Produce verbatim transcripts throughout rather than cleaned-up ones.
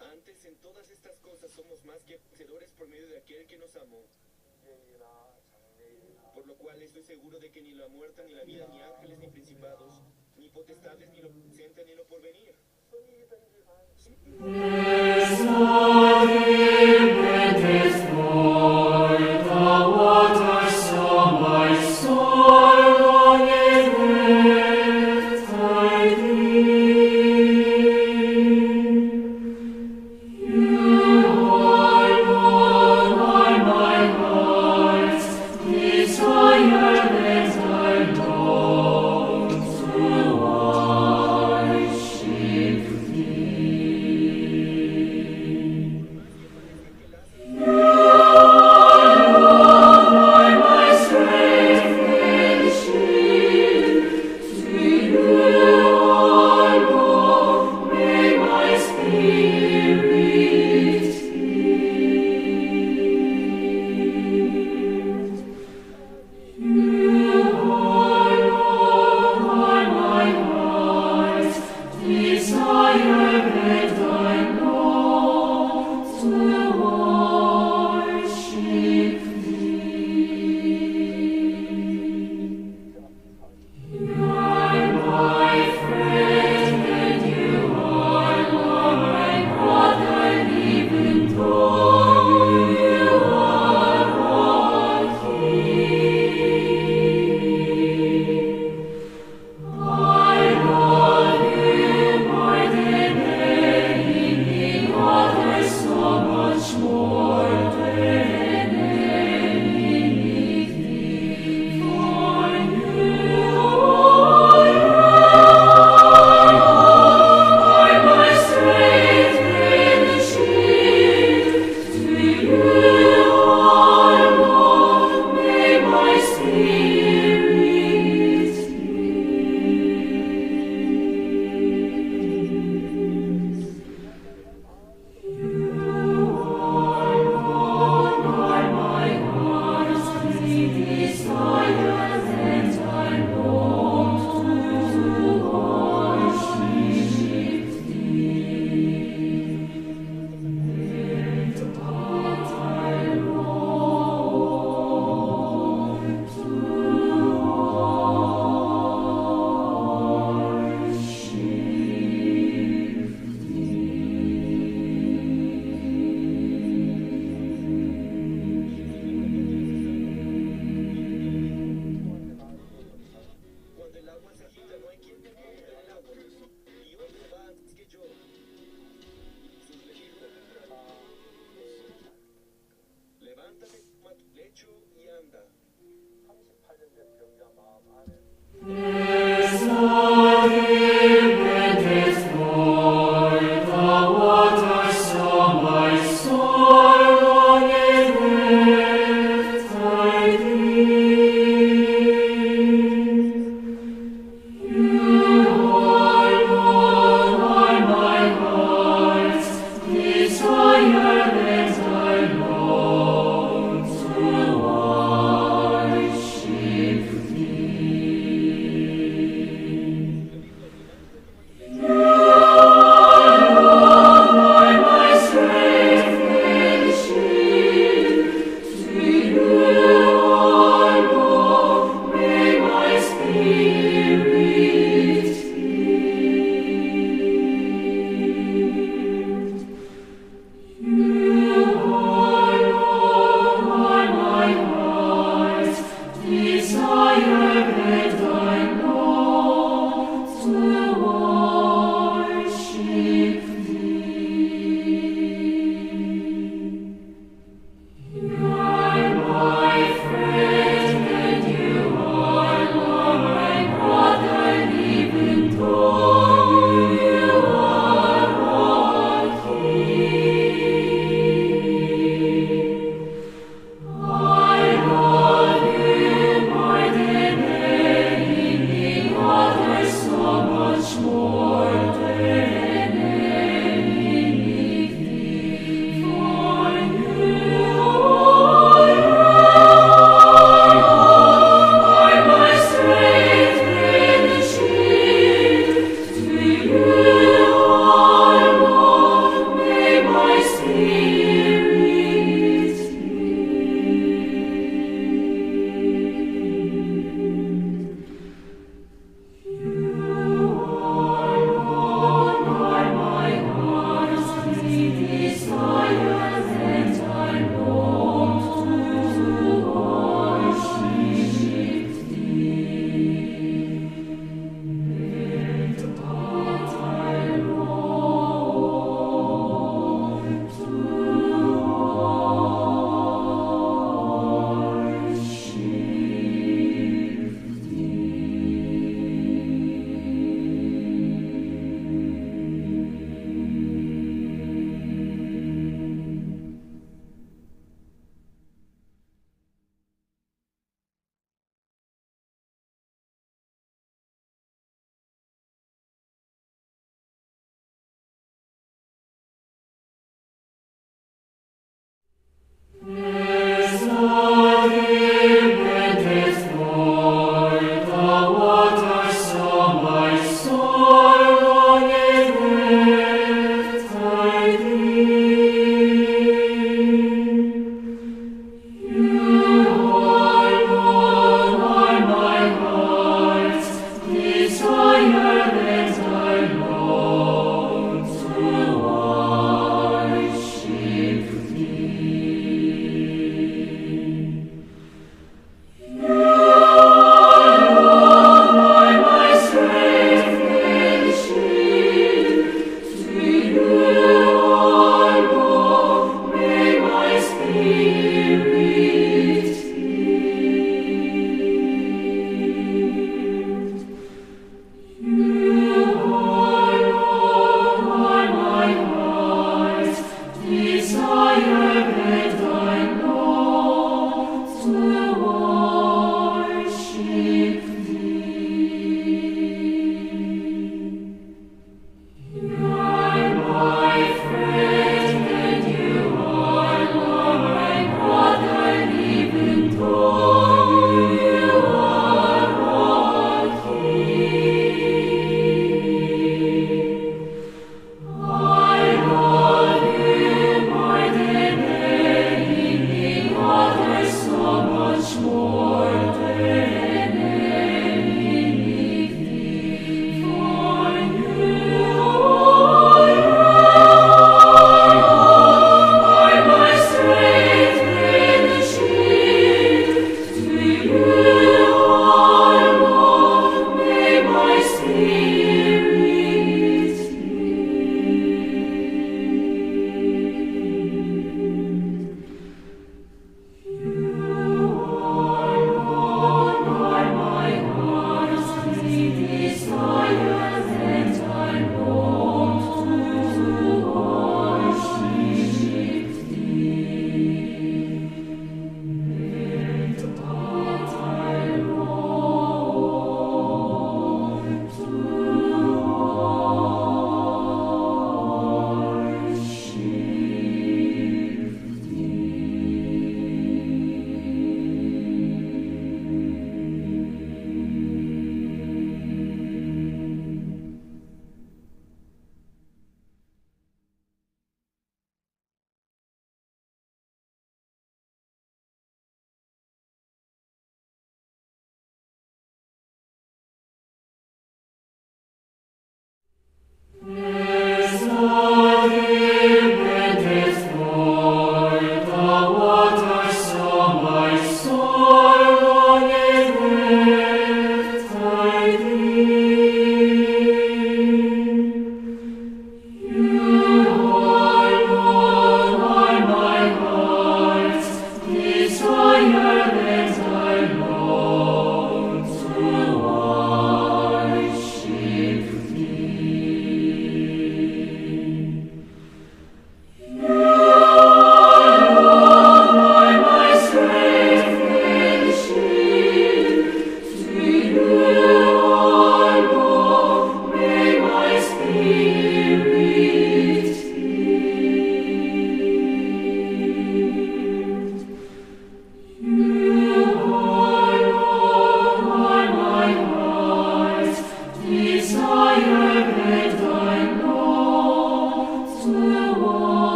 Antes, en todas estas cosas somos más que vencedores por medio de aquel que nos amó. Por lo cual estoy seguro de que ni la muerte, ni la vida, ni ángeles, ni principados, ni potestades, ni lo presente, ni lo porvenir,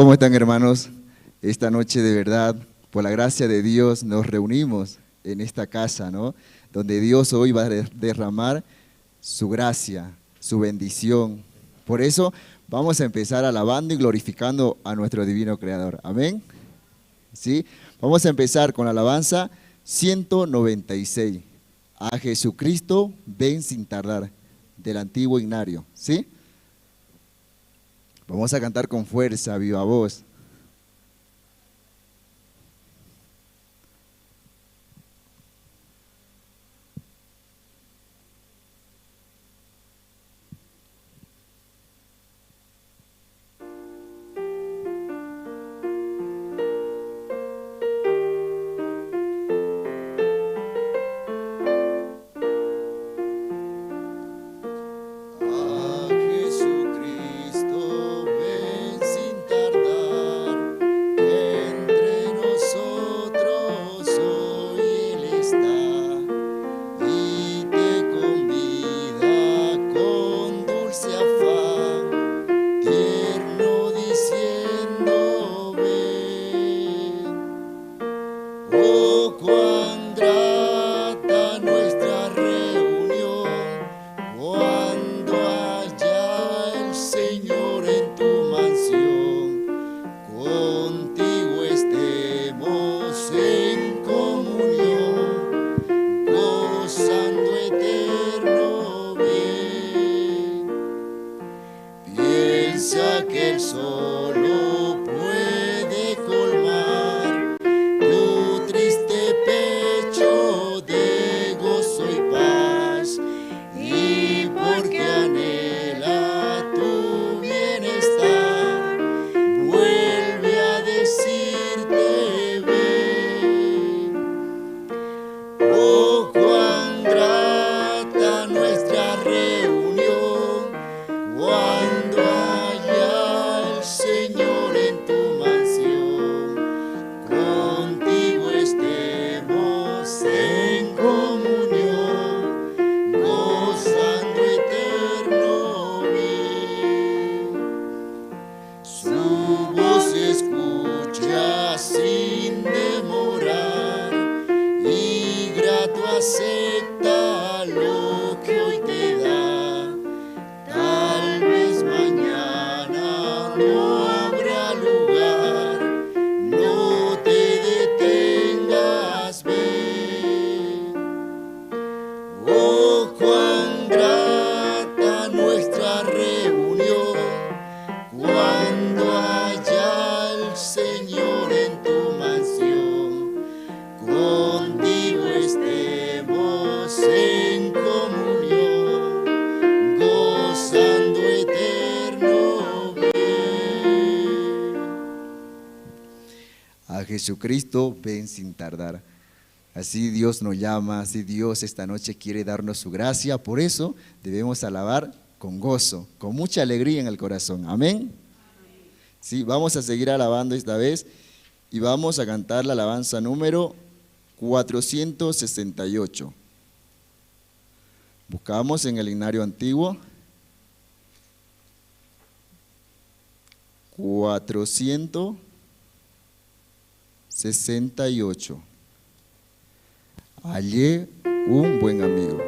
¿Cómo están, hermanos? Esta noche, de verdad, por la gracia de Dios, nos reunimos en esta casa, ¿no? Donde Dios hoy va a de-, derramar su gracia, su bendición. Por eso vamos a empezar alabando y glorificando a nuestro divino Creador. Amén. ¿Sí? Vamos a empezar con la alabanza ciento noventa y seis. A Jesucristo, ven sin tardar, del antiguo himnario. ¿Sí? Vamos a cantar con fuerza, viva voz. A Jesucristo, ven sin tardar, entre nosotros hoy Él está, y te convida con dulce afán, tierno diciendo: ven. Oh, cuán grata nuestra reunión, cuando haya el Señor en tu mansión, contigo estemos en comunión, gozando eterno bien. Piensa que Él solo puede colmar tu triste pecho de gozo y paz, y porque anhela tu bienestar, vuelve a decirte: ven. Oh, cuán grata nuestra reunión, cuando haya el Señor en tu mansión, contigo estemos en comunión, gozando eterno bien. Su voz escucha sin demorar, y grato acepta lo que hoy te da. Tal vez mañana no habrá lugar, no te detengas, ven. Oh, cuán grata nuestra reunión, cuando haya el Señor en tu mansión, contigo estemos en comunión, gozando eterno bien. A Jesucristo, ven sin tardar. Así Dios nos llama, así Dios esta noche quiere darnos su gracia. Por eso debemos alabar con gozo, con mucha alegría en el corazón. Amén. Sí, vamos a seguir alabando esta vez y vamos a cantar la alabanza número cuatrocientos sesenta y ocho. Buscamos en el himnario antiguo. Cuatrocientos sesenta y ocho. Hallé un buen amigo.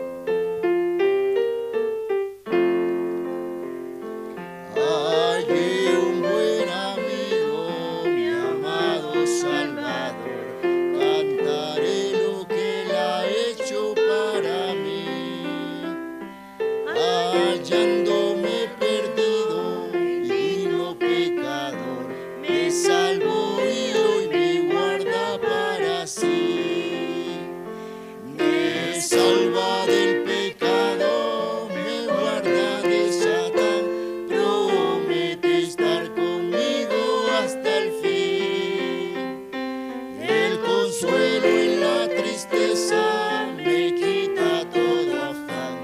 Hallé un buen amigo, mi amado Salvador, cantaré lo que Él ha hecho para mí. Hallándome perdido, vino pecador, me salvó y hoy me guarda para sí. Me salva del pecado, me guarda de Satán, promete estar conmigo hasta el fin. El consuelo en la tristeza me quita todo afán.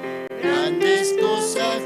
Grandes cosas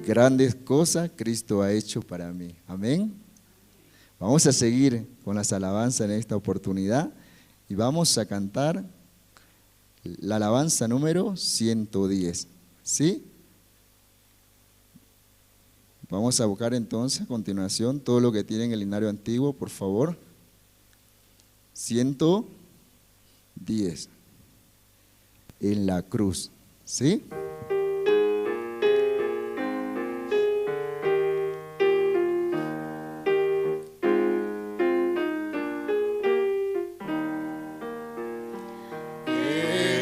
Grandes cosas Cristo ha hecho para mí. Amén. Vamos a seguir con las alabanzas en esta oportunidad y vamos a cantar la alabanza número ciento diez. ¿Sí? Vamos a buscar entonces a continuación todo lo que tiene en el himnario antiguo, por favor. Ciento diez. En la cruz. ¿Sí?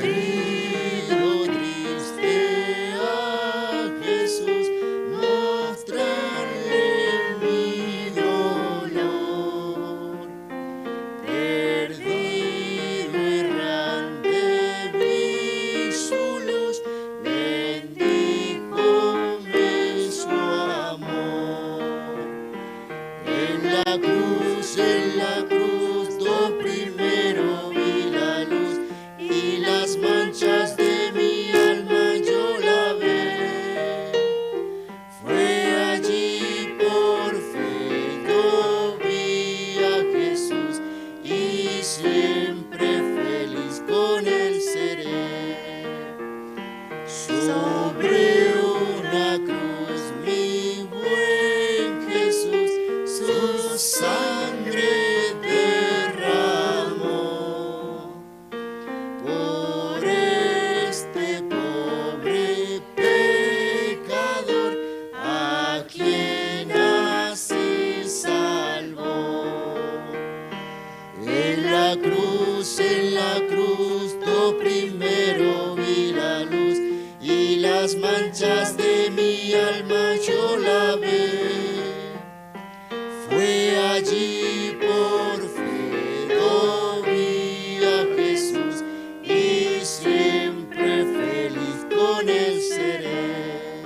Herido triste a Jesús, mostrarle mi dolor. Perdido, errante, vi su luz, bendíjome su amor. En la cruz, en la cruz, do primero vi la luz, y las manchas de mi alma yo lavé. Fue allí por fe yo vi a Jesús, y siempre feliz con él seré. Sobre una cruz mi buen Jesús su sangre derramó. Por este pobre pecador, a quien así salvó. En la cruz, en la cruz, do primero vi la luz, y las manchas de mi alma yo lavé. Fue allí por fe do vi a Jesús, y siempre feliz con él seré.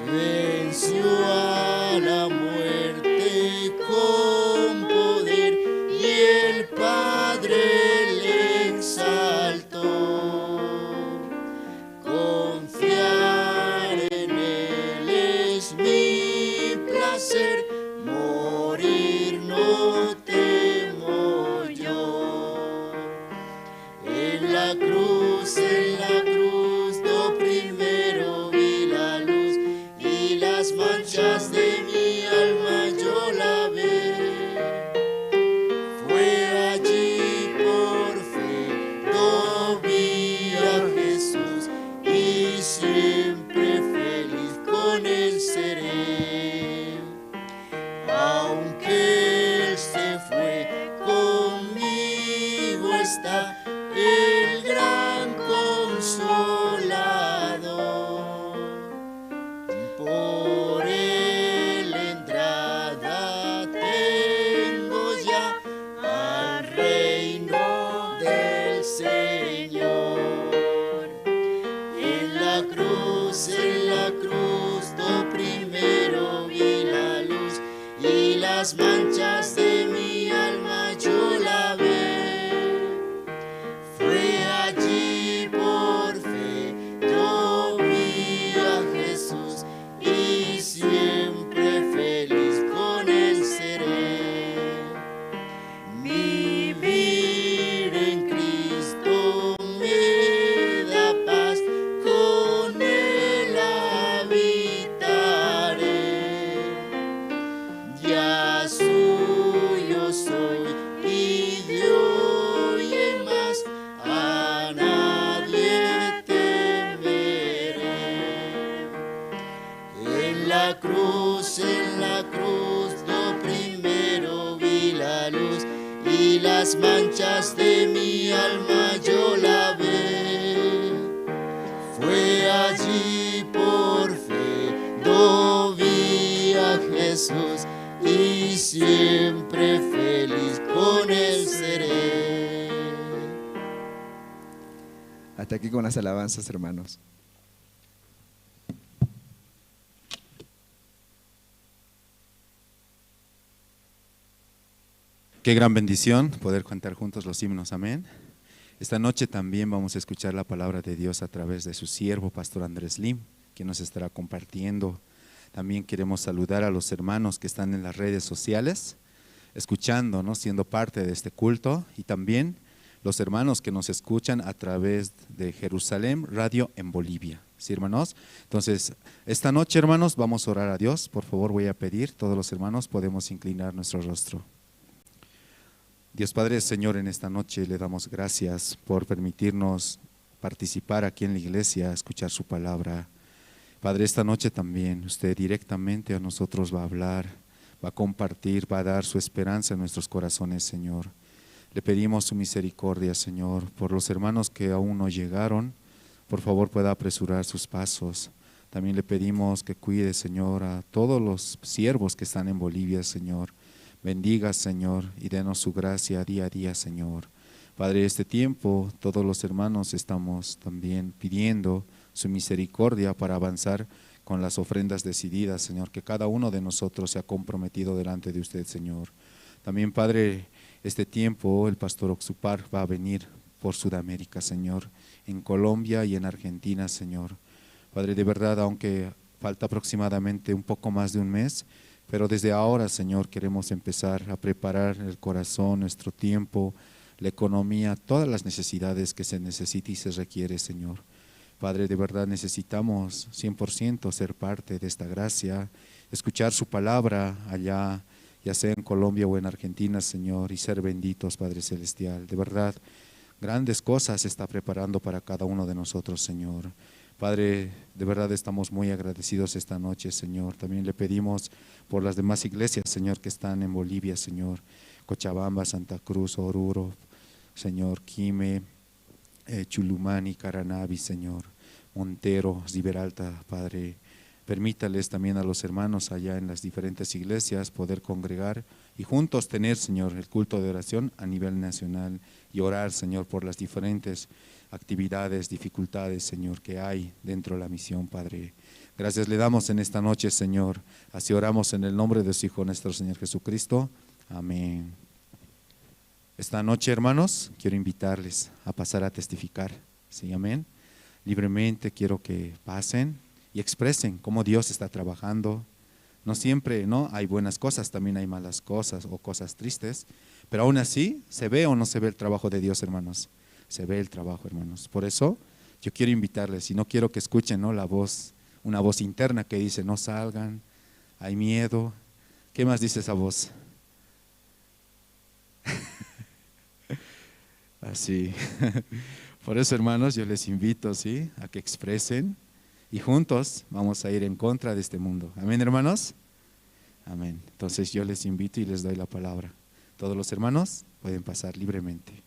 Venció a la muerte con poder, y el Padre le exaltó. Confiar en él es mi placer, morir no temo yo. En la cruz, en la cruz, do primero vi la luz, y las manchas de mi alma yo lavé. Fue allí por fe do vi a Jesús, y siempre feliz con él seré. Aunque él se fue, conmigo está el gran Consolador. Por él entrada tengo ya al reino del Señor. En la cruz, en la cruz, do primero vi la luz, y las manchas de mi alma yo lavé. Fue allí por fe yo vi a Jesús, y siempre feliz con él seré. Mi vida en Cristo me da paz, con él habitaré. Ya suyo soy, y de hoy en más a nadie temeré. En la cruz, en la cruz, do primero vi la luz, y las manchas de mi alma yo lavé. Fue allí por fe do vi a Jesús, y siempre feliz con él seré. Hasta aquí con las alabanzas, hermanos. Qué gran bendición poder cantar juntos los himnos, amén. Esta noche también vamos a escuchar la palabra de Dios a través de su siervo, pastor Andrés Lim. que nos estará compartiendo. También queremos saludar a los hermanos que están en las redes sociales, escuchándonos, siendo parte de este culto, y también los hermanos que nos escuchan a través de Jerusalén Radio en Bolivia. ¿Sí, hermanos? Entonces, esta noche, hermanos, vamos a orar a Dios. Por favor, voy a pedir, todos los hermanos, podemos inclinar nuestro rostro. Dios Padre, Señor, en esta noche le damos gracias por permitirnos participar aquí en la iglesia, escuchar su palabra. Padre, esta noche también usted directamente a nosotros va a hablar, va a compartir, va a dar su esperanza en nuestros corazones, Señor. Le pedimos su misericordia, Señor, por los hermanos que aún no llegaron. Por favor, pueda apresurar sus pasos. También le pedimos que cuide, Señor, a todos los siervos que están en Bolivia, Señor. Bendiga, Señor, y denos su gracia día a día, Señor. Padre, este tiempo todos los hermanos estamos también pidiendo su misericordia para avanzar con las ofrendas decididas, Señor, que cada uno de nosotros se ha comprometido delante de usted, Señor. También, Padre, este tiempo el pastor Oxupar va a venir por Sudamérica, Señor, en Colombia y en Argentina, Señor. Padre, de verdad, aunque falta aproximadamente un poco más de un mes, pero desde ahora, Señor, queremos empezar a preparar el corazón, nuestro tiempo, la economía, todas las necesidades que se necesita y se requiere, Señor. Padre, de verdad necesitamos cien por ciento ser parte de esta gracia, escuchar su palabra allá, ya sea en Colombia o en Argentina, Señor, y ser benditos, Padre Celestial. De verdad, grandes cosas está preparando para cada uno de nosotros, Señor. Padre, de verdad estamos muy agradecidos esta noche, Señor. También le pedimos por las demás iglesias, Señor, que están en Bolivia, Señor. Cochabamba, Santa Cruz, Oruro, Señor, Quime, eh, Chulumani, Caranavi, Señor, Montero, Riberalta, Padre. Permítales también a los hermanos allá en las diferentes iglesias poder congregar y juntos tener, Señor, el culto de oración a nivel nacional y orar, Señor, por las diferentes actividades, dificultades, Señor, que hay dentro de la misión, Padre. Gracias le damos en esta noche, Señor. Así oramos en el nombre de su Hijo, nuestro Señor Jesucristo. Amén. Esta noche, hermanos, quiero invitarles a pasar a testificar. Sí, amén. Libremente quiero que pasen y expresen cómo Dios está trabajando. No siempre, ¿no? Hay buenas cosas, también hay malas cosas o cosas tristes, pero aún así, se ve o no se ve el trabajo de Dios, hermanos. Se ve el trabajo, hermanos. Por eso, yo quiero invitarles, y no quiero que escuchen, ¿no? La voz, una voz interna que dice: "No salgan, hay miedo". ¿Qué más dice esa voz? Así. Por eso, hermanos, yo les invito, ¿sí?, a que expresen y juntos vamos a ir en contra de este mundo. Amén, hermanos. Amén. Entonces yo les invito y les doy la palabra. Todos los hermanos pueden pasar libremente.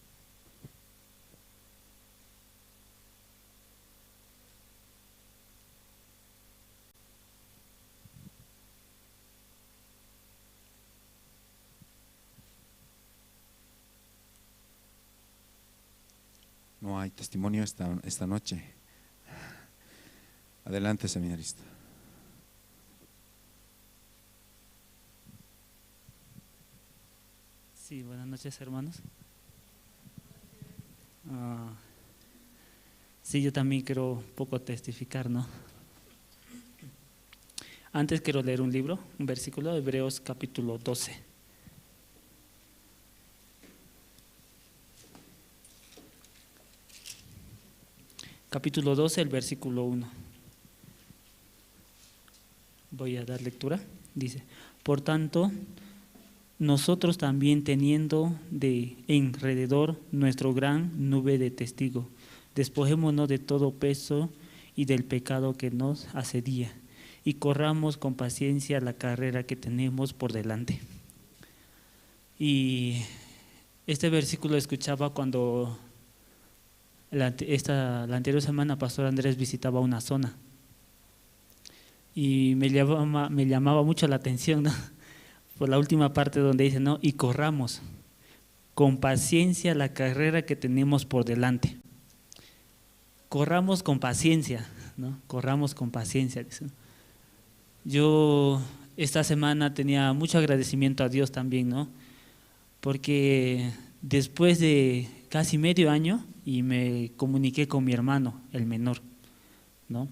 No hay testimonio esta, esta noche. Adelante, seminarista. Sí, buenas noches, hermanos. Ah, sí, yo también quiero un poco testificar, ¿no? Antes quiero leer un libro, un versículo, Hebreos capítulo doce. Capítulo doce, el versículo uno. Voy a dar lectura. Dice: "Por tanto, nosotros también, teniendo de en rededor nuestro gran nube de testigo, despojémonos de todo peso y del pecado que nos asedia, y corramos con paciencia la carrera que tenemos por delante". Y este versículo escuchaba cuando la ante-, esta, la anterior semana Pastor Andrés visitaba una zona. Y me llamaba, me llamaba mucho la atención, ¿no? Por la última parte donde dice, ¿no? "Y corramos con paciencia la carrera que tenemos por delante". "Corramos con paciencia, ¿no? Corramos con paciencia", dice. Yo esta semana tenía mucho agradecimiento a Dios también, ¿no? Porque después de casi medio año, y me comuniqué con mi hermano, el menor, ¿no?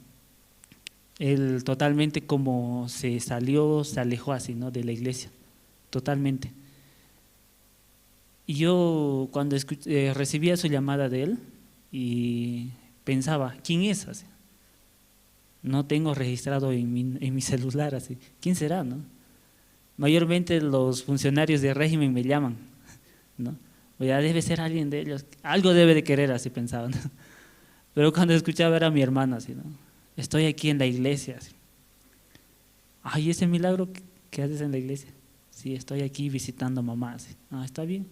Él totalmente como se salió, se alejó así, ¿no? De la iglesia, totalmente. Y yo cuando escu- eh, recibía su llamada de él y pensaba, ¿quién es? Así. No tengo registrado en mi, en mi celular, así. ¿Quién será, no? Mayormente los funcionarios de régimen me llaman, ¿no? O ya debe ser alguien de ellos, algo debe de querer, así pensaba, ¿no? Pero cuando escuchaba era mi hermano, así, ¿no? Estoy aquí en la iglesia, así. Ay, ese milagro que, que haces en la iglesia. Sí, estoy aquí visitando a mamá, así. Ah, está bien.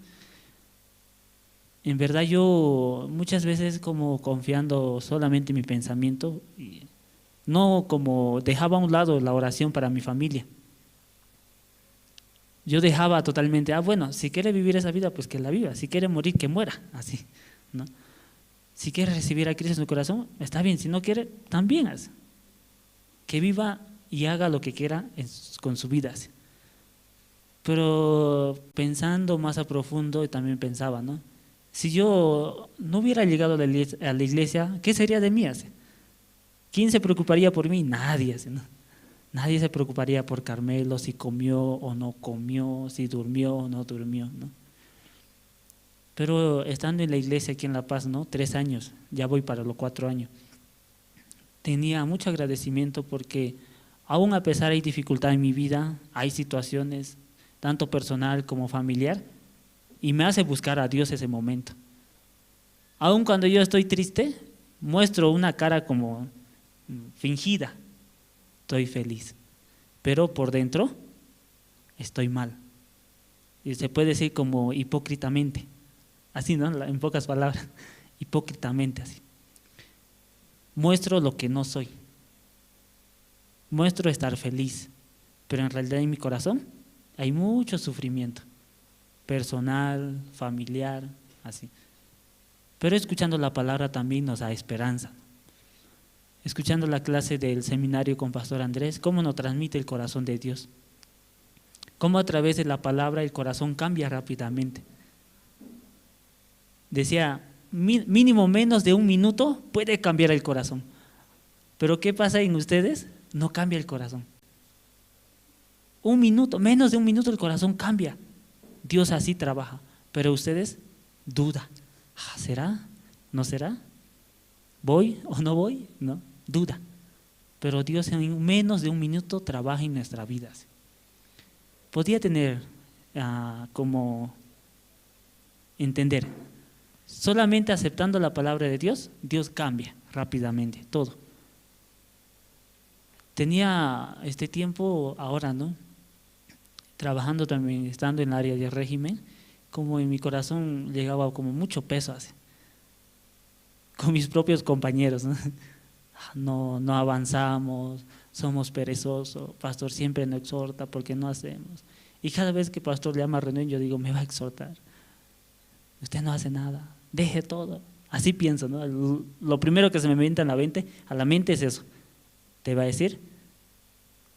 En verdad yo muchas veces como confiando solamente en mi pensamiento, y no como dejaba a un lado la oración para mi familia. Yo dejaba totalmente, ah, bueno, si quiere vivir esa vida, pues que la viva, si quiere morir, que muera, así, ¿no? Si quiere recibir a Cristo en su corazón, está bien, si no quiere, también, así. Que viva y haga lo que quiera en su- con su vida, así. Pero pensando más a profundo, también pensaba, ¿no? Si yo no hubiera llegado a la iglesia, a la iglesia, ¿qué sería de mí? Así? ¿Quién se preocuparía por mí? Nadie, así, ¿no? Nadie se preocuparía por Carmelo, si comió o no comió, si durmió o no durmió, ¿no? Pero estando en la iglesia aquí en La Paz, ¿no? Tres años, ya voy para los cuatro años. Tenía mucho agradecimiento porque aún a pesar hay dificultad en mi vida, hay situaciones, tanto personal como familiar, y me hace buscar a Dios ese momento. Aun cuando yo estoy triste, muestro una cara como, mm, fingida, estoy feliz, pero por dentro estoy mal. Y se puede decir como hipócritamente, así, ¿no? La- en pocas palabras, hipócritamente así. Muestro lo que no soy, muestro estar feliz, pero en realidad en mi corazón hay mucho sufrimiento, personal, familiar, así. Pero escuchando la palabra también nos da esperanza. Escuchando la clase del seminario con Pastor Andrés, cómo nos transmite el corazón de Dios, cómo a través de la palabra el corazón cambia rápidamente. Decía, "Mi- mínimo menos de un minuto puede cambiar el corazón". Pero ¿qué pasa en ustedes? No cambia el corazón. Un minuto, menos de un minuto el corazón cambia. Dios así trabaja. Pero ustedes duda. "Ah, ¿será? ¿No será? ¿Voy o no voy?", ¿no? Duda. Pero Dios en menos de un minuto trabaja en nuestras vidas. Podía tener, ah, como entender, solamente aceptando la palabra de Dios, Dios cambia rápidamente todo. Tenía este tiempo, ahora, ¿no? Trabajando también, estando en el área de régimen, como en mi corazón llegaba como mucho peso así, con mis propios compañeros, ¿no? "No, no avanzamos, somos perezosos, pastor siempre nos exhorta porque no hacemos". Y cada vez que pastor llama a reunión, yo digo, "Me va a exhortar. Usted no hace nada, deje todo". Así pienso, ¿no? Lo primero que se me viene a la mente, a la mente es eso. Te va a decir,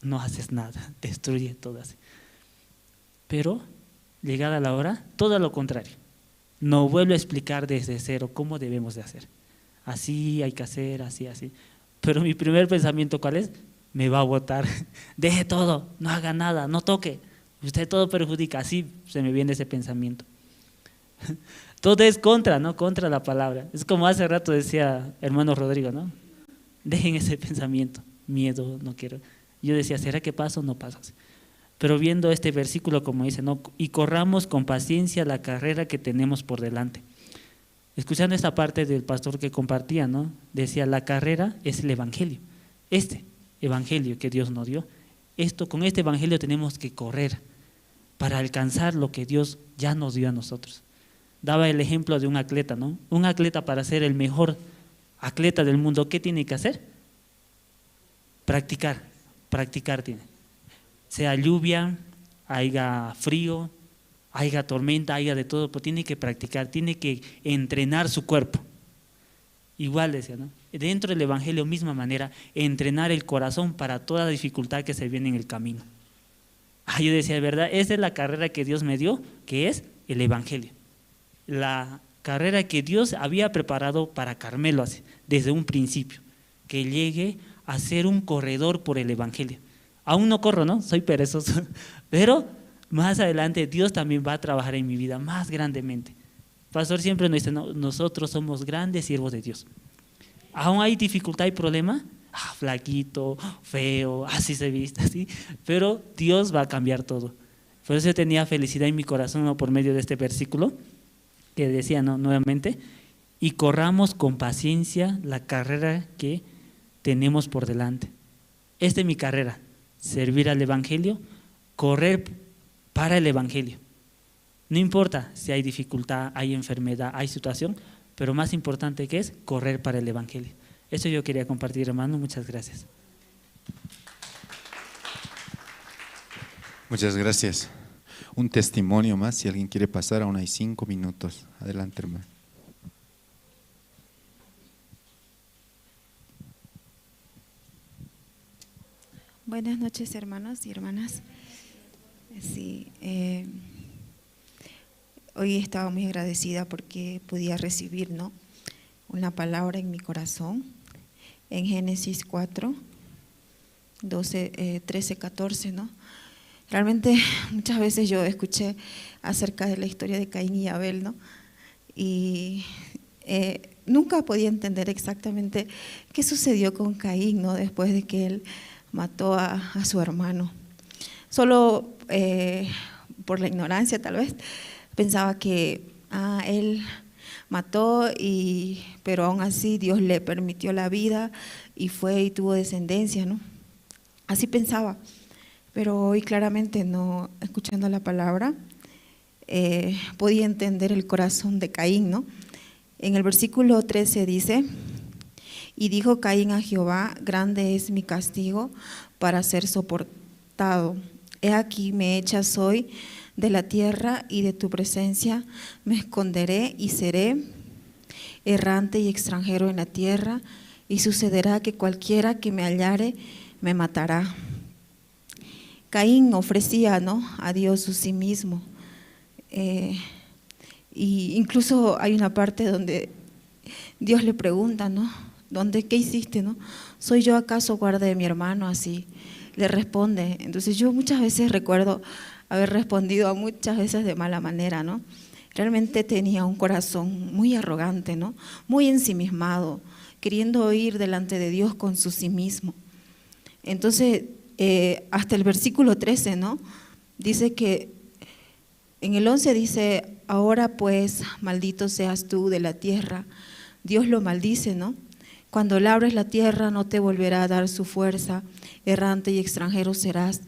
"No haces nada, destruye todo así". Pero, llegada la hora, todo lo contrario. No vuelve a explicar desde cero cómo debemos de hacer. Así hay que hacer, así, así. Pero mi primer pensamiento, ¿cuál es? "Me va a votar. Deje todo, no haga nada, no toque. Usted todo perjudica". Así se me viene ese pensamiento. Todo es contra, ¿no? Contra la palabra. Es como hace rato decía hermano Rodrigo, ¿no? Dejen ese pensamiento. "Miedo, no quiero". Yo decía, "¿Será que paso o no paso?". Pero viendo este versículo, como dice, ¿no? "Y corramos con paciencia la carrera que tenemos por delante". Escuchando esta parte del pastor que compartía, ¿no? Decía, "La carrera es el evangelio. Este evangelio que Dios nos dio. Esto, con este evangelio tenemos que correr para alcanzar lo que Dios ya nos dio a nosotros". Daba el ejemplo de un atleta, ¿no? Un atleta, para ser el mejor atleta del mundo, ¿qué tiene que hacer? Practicar, practicar tiene. Sea lluvia, haya frío, haya tormenta, haya de todo, pero tiene que practicar, tiene que entrenar su cuerpo. Igual decía, ¿no? Dentro del evangelio, misma manera, entrenar el corazón para toda dificultad que se viene en el camino. Ah, yo decía, ¿verdad? Esa es la carrera que Dios me dio, que es el evangelio. La carrera que Dios había preparado para Carmelo así, desde un principio, que llegue a ser un corredor por el evangelio. Aún no corro, ¿no? Soy perezoso, pero más adelante Dios también va a trabajar en mi vida más grandemente. Pastor siempre nos dice: "No, nosotros somos grandes siervos de Dios". Aún hay dificultad y problema, ah, flaquito, feo, así se viste, así, pero Dios va a cambiar todo. Por eso yo tenía felicidad en mi corazón, ¿no? Por medio de este versículo que decía, ¿no? Nuevamente: "Y corramos con paciencia la carrera que tenemos por delante". Esta es mi carrera, servir al evangelio, correr para el evangelio. No importa si hay dificultad, hay enfermedad, hay situación, pero más importante que es correr para el evangelio. Eso yo quería compartir, hermano. Muchas gracias. Muchas gracias. Un testimonio más, si alguien quiere pasar, aún hay cinco minutos. Adelante, hermano. Buenas noches, hermanos y hermanas. Sí, eh, hoy estaba muy agradecida porque podía recibir, ¿no? Una palabra en mi corazón, en Génesis cuatro, doce, eh, trece, catorce, ¿no? Realmente muchas veces yo escuché acerca de la historia de Caín y Abel, ¿no? Y eh, nunca podía entender exactamente qué sucedió con Caín, ¿no? Después de que él mató a, a su hermano. Solo eh, por la ignorancia, tal vez, pensaba que ah, él mató, y, pero aún así Dios le permitió la vida y fue y tuvo descendencia, ¿no? Así pensaba. Pero hoy claramente, no, escuchando la palabra, eh, podía entender el corazón de Caín, ¿no? En el versículo trece dice: "Y dijo Caín a Jehová: Grande es mi castigo para ser soportado. He aquí, me echas hoy de la tierra, y de tu presencia me esconderé y seré errante y extranjero en la tierra, y sucederá que cualquiera que me hallare me matará". Caín ofrecía, ¿no?, a Dios su sí mismo. Eh, y incluso hay una parte donde Dios le pregunta, ¿no? ¿Dónde, qué hiciste, no? ¿Soy yo acaso guarda de mi hermano? Así le responde. Entonces yo muchas veces recuerdo haber respondido a muchas veces de mala manera, ¿no? Realmente tenía un corazón muy arrogante, ¿no? Muy ensimismado, queriendo ir delante de Dios con su sí mismo. Entonces, eh, hasta el versículo trece, ¿no? Dice que, en el once dice: "Ahora pues, maldito seas tú de la tierra". Dios lo maldice, ¿no? "Cuando labres la tierra no te volverá a dar su fuerza, errante y extranjero serás".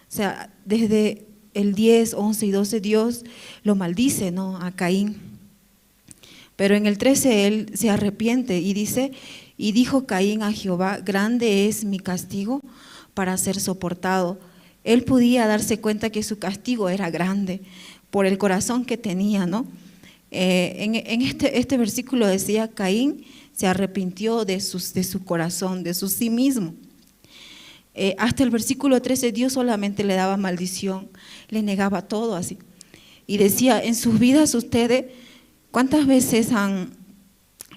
O sea, desde el diez, once y doce Dios lo maldice, ¿no?, a Caín. Pero en el trece él se arrepiente y dice: "Y dijo Caín a Jehová: Grande es mi castigo para ser soportado". Él podía darse cuenta que su castigo era grande por el corazón que tenía, ¿no? Eh, en, en este, este versículo decía: "Caín se arrepintió de, sus, de su corazón, de su sí mismo". Eh, hasta el versículo trece Dios solamente le daba maldición, le negaba todo así. Y decía: "En sus vidas ustedes, ¿cuántas veces han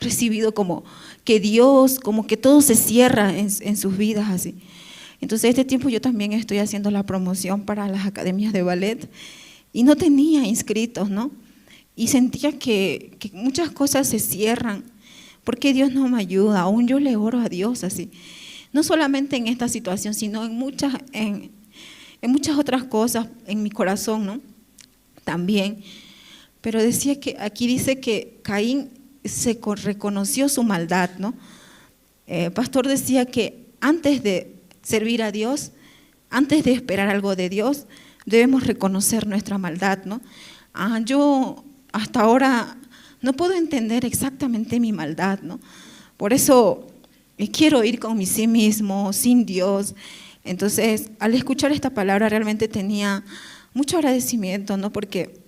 recibido como que Dios, como que todo se cierra en, en sus vidas así?". Entonces, este tiempo yo también estoy haciendo la promoción para las academias de ballet y no tenía inscritos, ¿no? Y sentía que, que muchas cosas se cierran. ¿Por qué Dios no me ayuda? Aún yo le oro a Dios así. No solamente en esta situación, sino en muchas, en, en muchas otras cosas, en mi corazón, ¿no? También. Pero decía que aquí dice que Caín se co-, reconoció su maldad, ¿no? Eh, pastor decía que antes de servir a Dios, antes de esperar algo de Dios, debemos reconocer nuestra maldad, ¿no? Ah, yo hasta ahora no puedo entender exactamente mi maldad, ¿no? Por eso eh, quiero ir con mi sí mismo, sin Dios. Entonces, al escuchar esta palabra, realmente tenía mucho agradecimiento, ¿no? Porque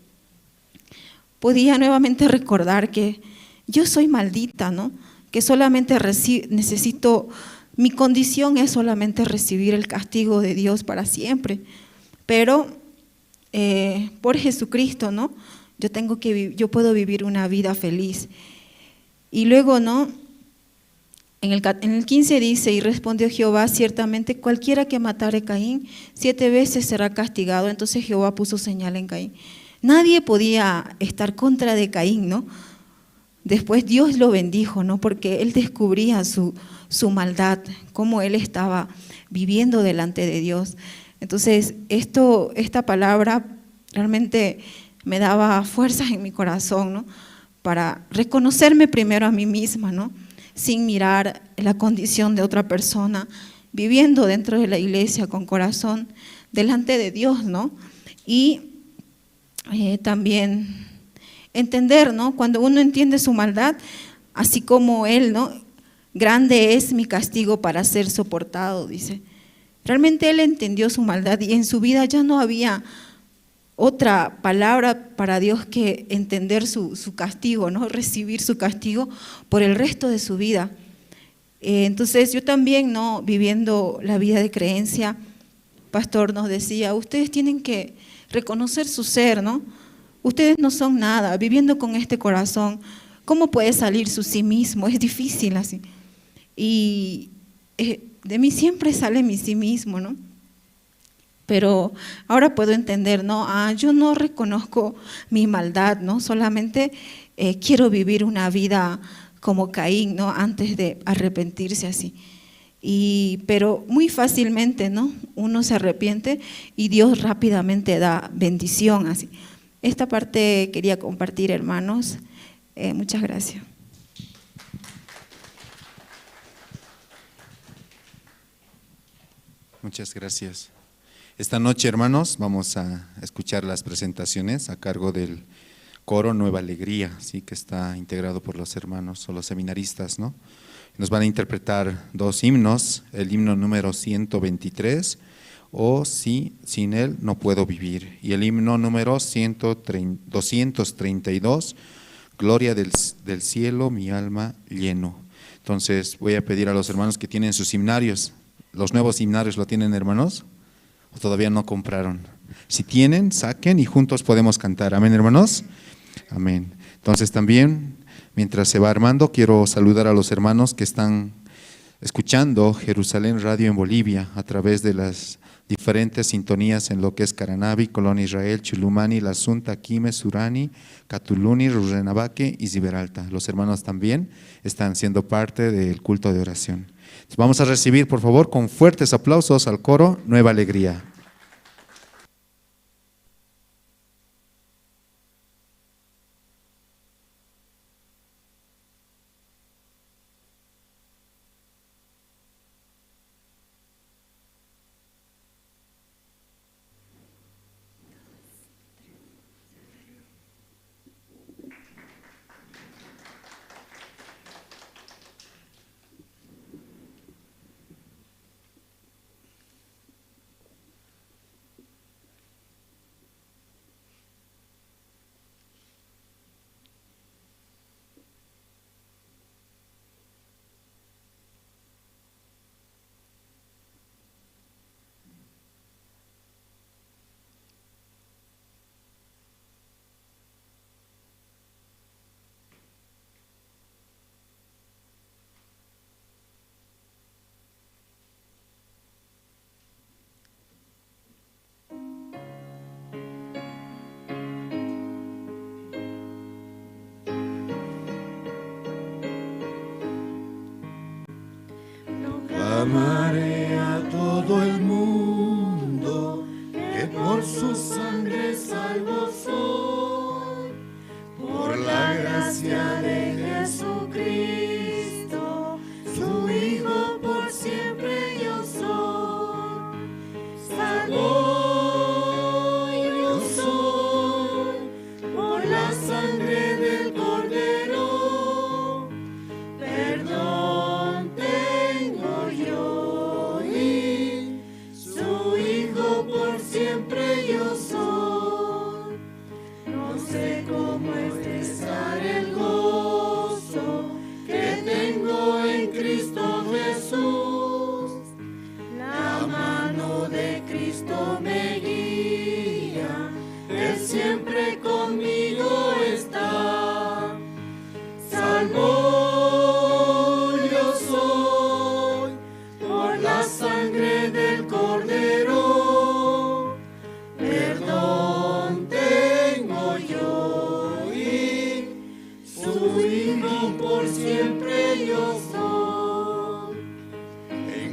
podía nuevamente recordar que yo soy maldita, ¿no? Que solamente reci-, necesito, mi condición es solamente recibir el castigo de Dios para siempre. Pero eh, por Jesucristo, ¿no? Yo tengo que vi-, yo puedo vivir una vida feliz. Y luego, ¿no? En el, ca- en el quince dice: "Y respondió Jehová: Ciertamente cualquiera que matare a Caín, siete veces será castigado". Entonces Jehová puso señal en Caín. Nadie podía estar contra de Caín, ¿no? Después Dios lo bendijo, ¿no? Porque él descubría su, su maldad, cómo él estaba viviendo delante de Dios. Entonces, esto, esta palabra realmente me daba fuerzas en mi corazón, ¿no? Para reconocerme primero a mí misma, ¿no? Sin mirar la condición de otra persona, viviendo dentro de la iglesia con corazón delante de Dios, ¿no? Y eh, también entender, ¿no? Cuando uno entiende su maldad, así como él, ¿no? "Grande es mi castigo para ser soportado", dice. Realmente él entendió su maldad y en su vida ya no había otra palabra para Dios que entender su, su castigo, ¿no? Recibir su castigo por el resto de su vida. Eh, entonces yo también, ¿no? Viviendo la vida de creencia, pastor nos decía: "Ustedes tienen que reconocer su ser, ¿no? Ustedes no son nada, viviendo con este corazón, ¿cómo puede salir su sí mismo? Es difícil así". Y eh, de mí siempre sale mi sí mismo, ¿no? Pero ahora puedo entender, ¿no? Ah, yo no reconozco mi maldad, ¿no? Solamente eh, quiero vivir una vida como Caín, ¿no? Antes de arrepentirse así. Y, pero muy fácilmente, ¿no? Uno se arrepiente y Dios rápidamente da bendición así. Esta parte quería compartir, hermanos. Eh, muchas gracias. Muchas gracias. Esta noche, hermanos, vamos a escuchar las presentaciones a cargo del coro Nueva Alegría, ¿sí? Que está integrado por los hermanos o los seminaristas, ¿no? Nos van a interpretar dos himnos, el himno número ciento veintitrés, "O si sin él no puedo vivir", y el himno número ciento treinta, doscientos treinta y dos, "Gloria del, del cielo mi alma lleno". Entonces voy a pedir a los hermanos que tienen sus himnarios, los nuevos himnarios, ¿lo tienen, hermanos? ¿O todavía no compraron? Si tienen, saquen y juntos podemos cantar. Amén, hermanos. Amén. Entonces también, mientras se va armando, quiero saludar a los hermanos que están escuchando Jerusalén Radio en Bolivia a través de las diferentes sintonías en lo que es Caranavi, Colón Israel, Chulumani, La Asunta, Quime, Surani, Catuluni, Rurrenabaque y Ziberalta. Los hermanos también están siendo parte del culto de oración. Vamos a recibir, por favor, con fuertes aplausos al coro Nueva Alegría. Proclamaré a todo el mundo que por su sangre salvo soy. Por la gracia de Jesucristo, su Hijo por siempre yo soy. Salvo yo soy por la sangre del Cordero. Perdón tengo yo y su Hijo por siempre yo soy. No sé cómo expresar el gozo que tengo en Cristo Jesús. La mano de Cristo me guía, Él siempre conmigo está. Salvo yo soy.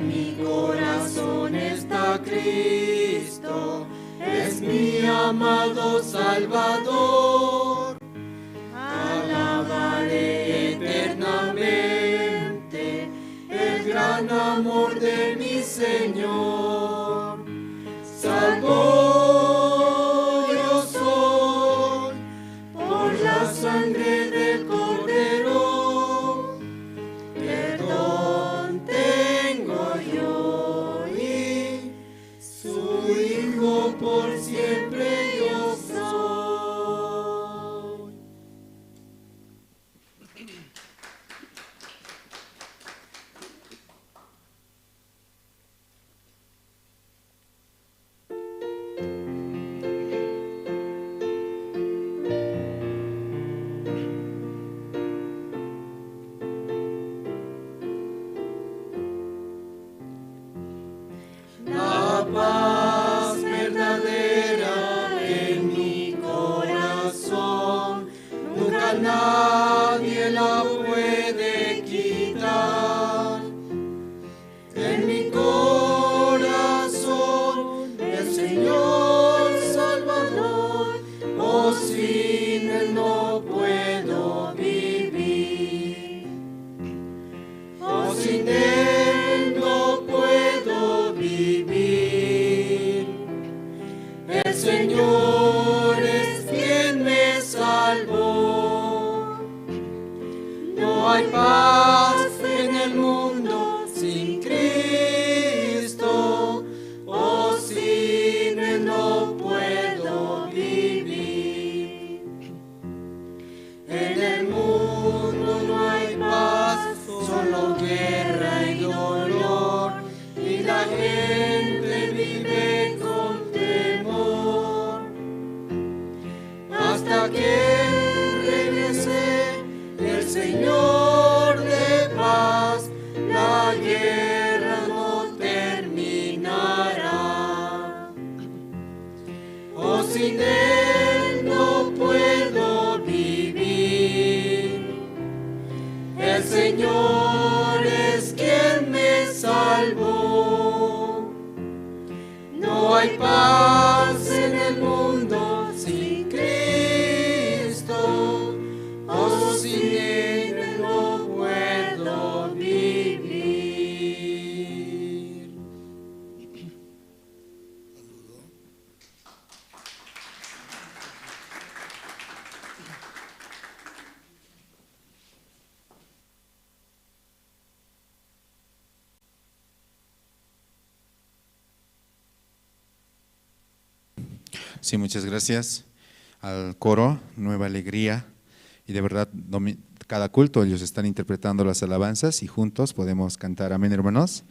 Mi corazón está Cristo, es mi amado Salvador. Alabaré eternamente el gran amor de mi Señor. Salvo yo soy por la sangre del Cordero. Perdón tengo yo y su Hijo por siempre yo soy. La paz verdadera en mi corazón, nunca nadie la puede quitar. En mi corazón, el Señor Salvador, oh, sin Él no puedo vivir. Oh, sin Él no puedo vivir. El Señor es quien me salvó. No hay paz en el mundo sin Cristo, oh, sin Él no puedo vivir. En el mundo no hay paz, solo guerra y dolor, y la gente vive con temor. Hasta que regrese el Señor de paz, la guerra no terminará. Oh, sin Él no puedo vivir. El Señor es quien me salvó. No hay paz en el mundo sin Cristo. Oh, sin Él no puedo vivir. Sí, muchas gracias al coro Nueva Alegría. Y de verdad, domi-, cada culto ellos están interpretando las alabanzas y juntos podemos cantar. Amén, hermanos.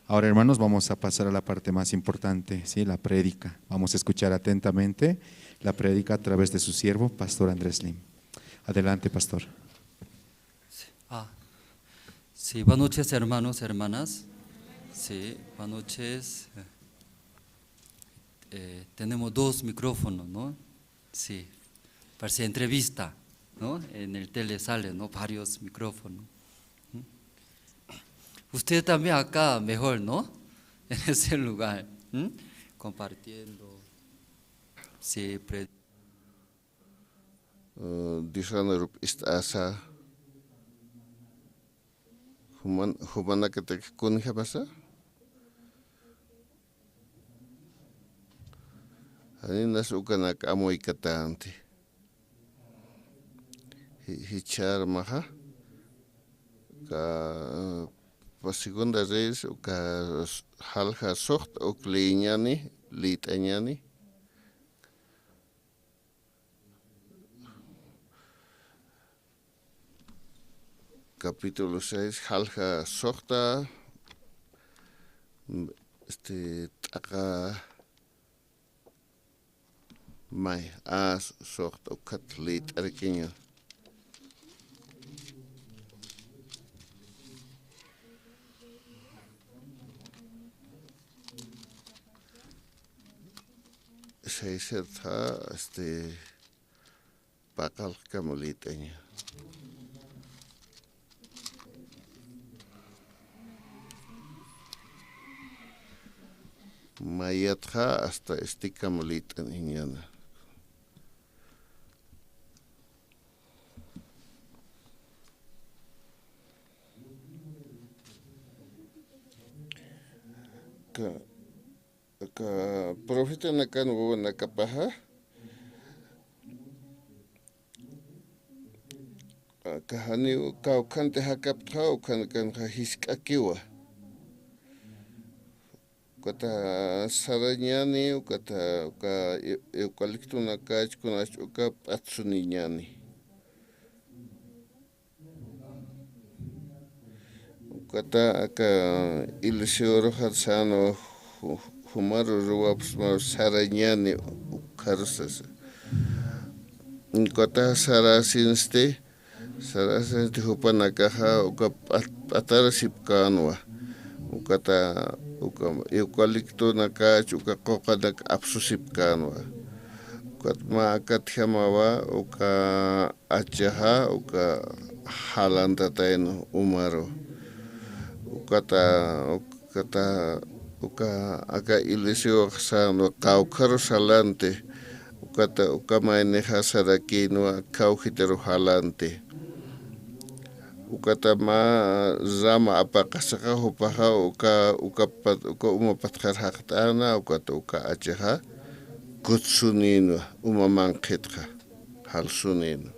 Ahora, hermanos, vamos a pasar a la parte más importante, ¿sí? La prédica. Vamos a escuchar atentamente la prédica a través de su siervo, Pastor Andrés Lim. Adelante, Pastor. Sí. Ah, sí, buenas noches, hermanos, hermanas. Sí, buenas noches. Eh, tenemos dos micrófonos, ¿no? Sí, parece entrevista, ¿no? En el tele sale, ¿no? Varios micrófonos. ¿Mm? Usted también acá mejor, ¿no? En ese lugar, ¿mm? Compartiendo. Sí, pre- Eh, Diosana rup ist'asa. Juman, jumanakatak kunjamasa. Janinas ukanak amuykatanti. Ji-, jichharmaxa. Ka, pa Segunda Reyes uka s-, jalja suxta uk lïñani, lït'añani. Capítulo seis, jalja suxta, este, t'aqa may, a, suxta ukat lït'arkiña. Seis, este, paqallqkam lït'aña. Mayatxa hasta estikam lit'an iñana. Ka, ka profetanakan wawanakapaxa, aka janiw kawkhanti jakaptxa, ukhanakanxa jisk'akiwa. Ukata sarañäni, ukata uka eu-, eucaliptonakach kunach uka p'atsuniñäni. Ukata aka Eliseoruxa sänwa ju-, jumaru ruwapxsmaru sarañäni ukharu sasa. Ukata sarasinsti, sarasinsti jupanakaxa uka p'at-, p'atarasipkänwa. Ukata uka eucaliptonakach uka quqanak apsusipkänwa. Ukat mä akatjamawa uka achaxa uka jalantatayna umaru. Ukata, ukata, uka aka Eliseoxa sänwa kawkharu salanti, ukata uka maynixa sarakïnwa kawjitaru jalanti. Ukata mä rama apaqasaxa jupaxa uka, uka pat-, uka uma patxar jaqt'äna, ukata uka achaxa kutsunïnwa, uma manqhitxa jalsunïnwa.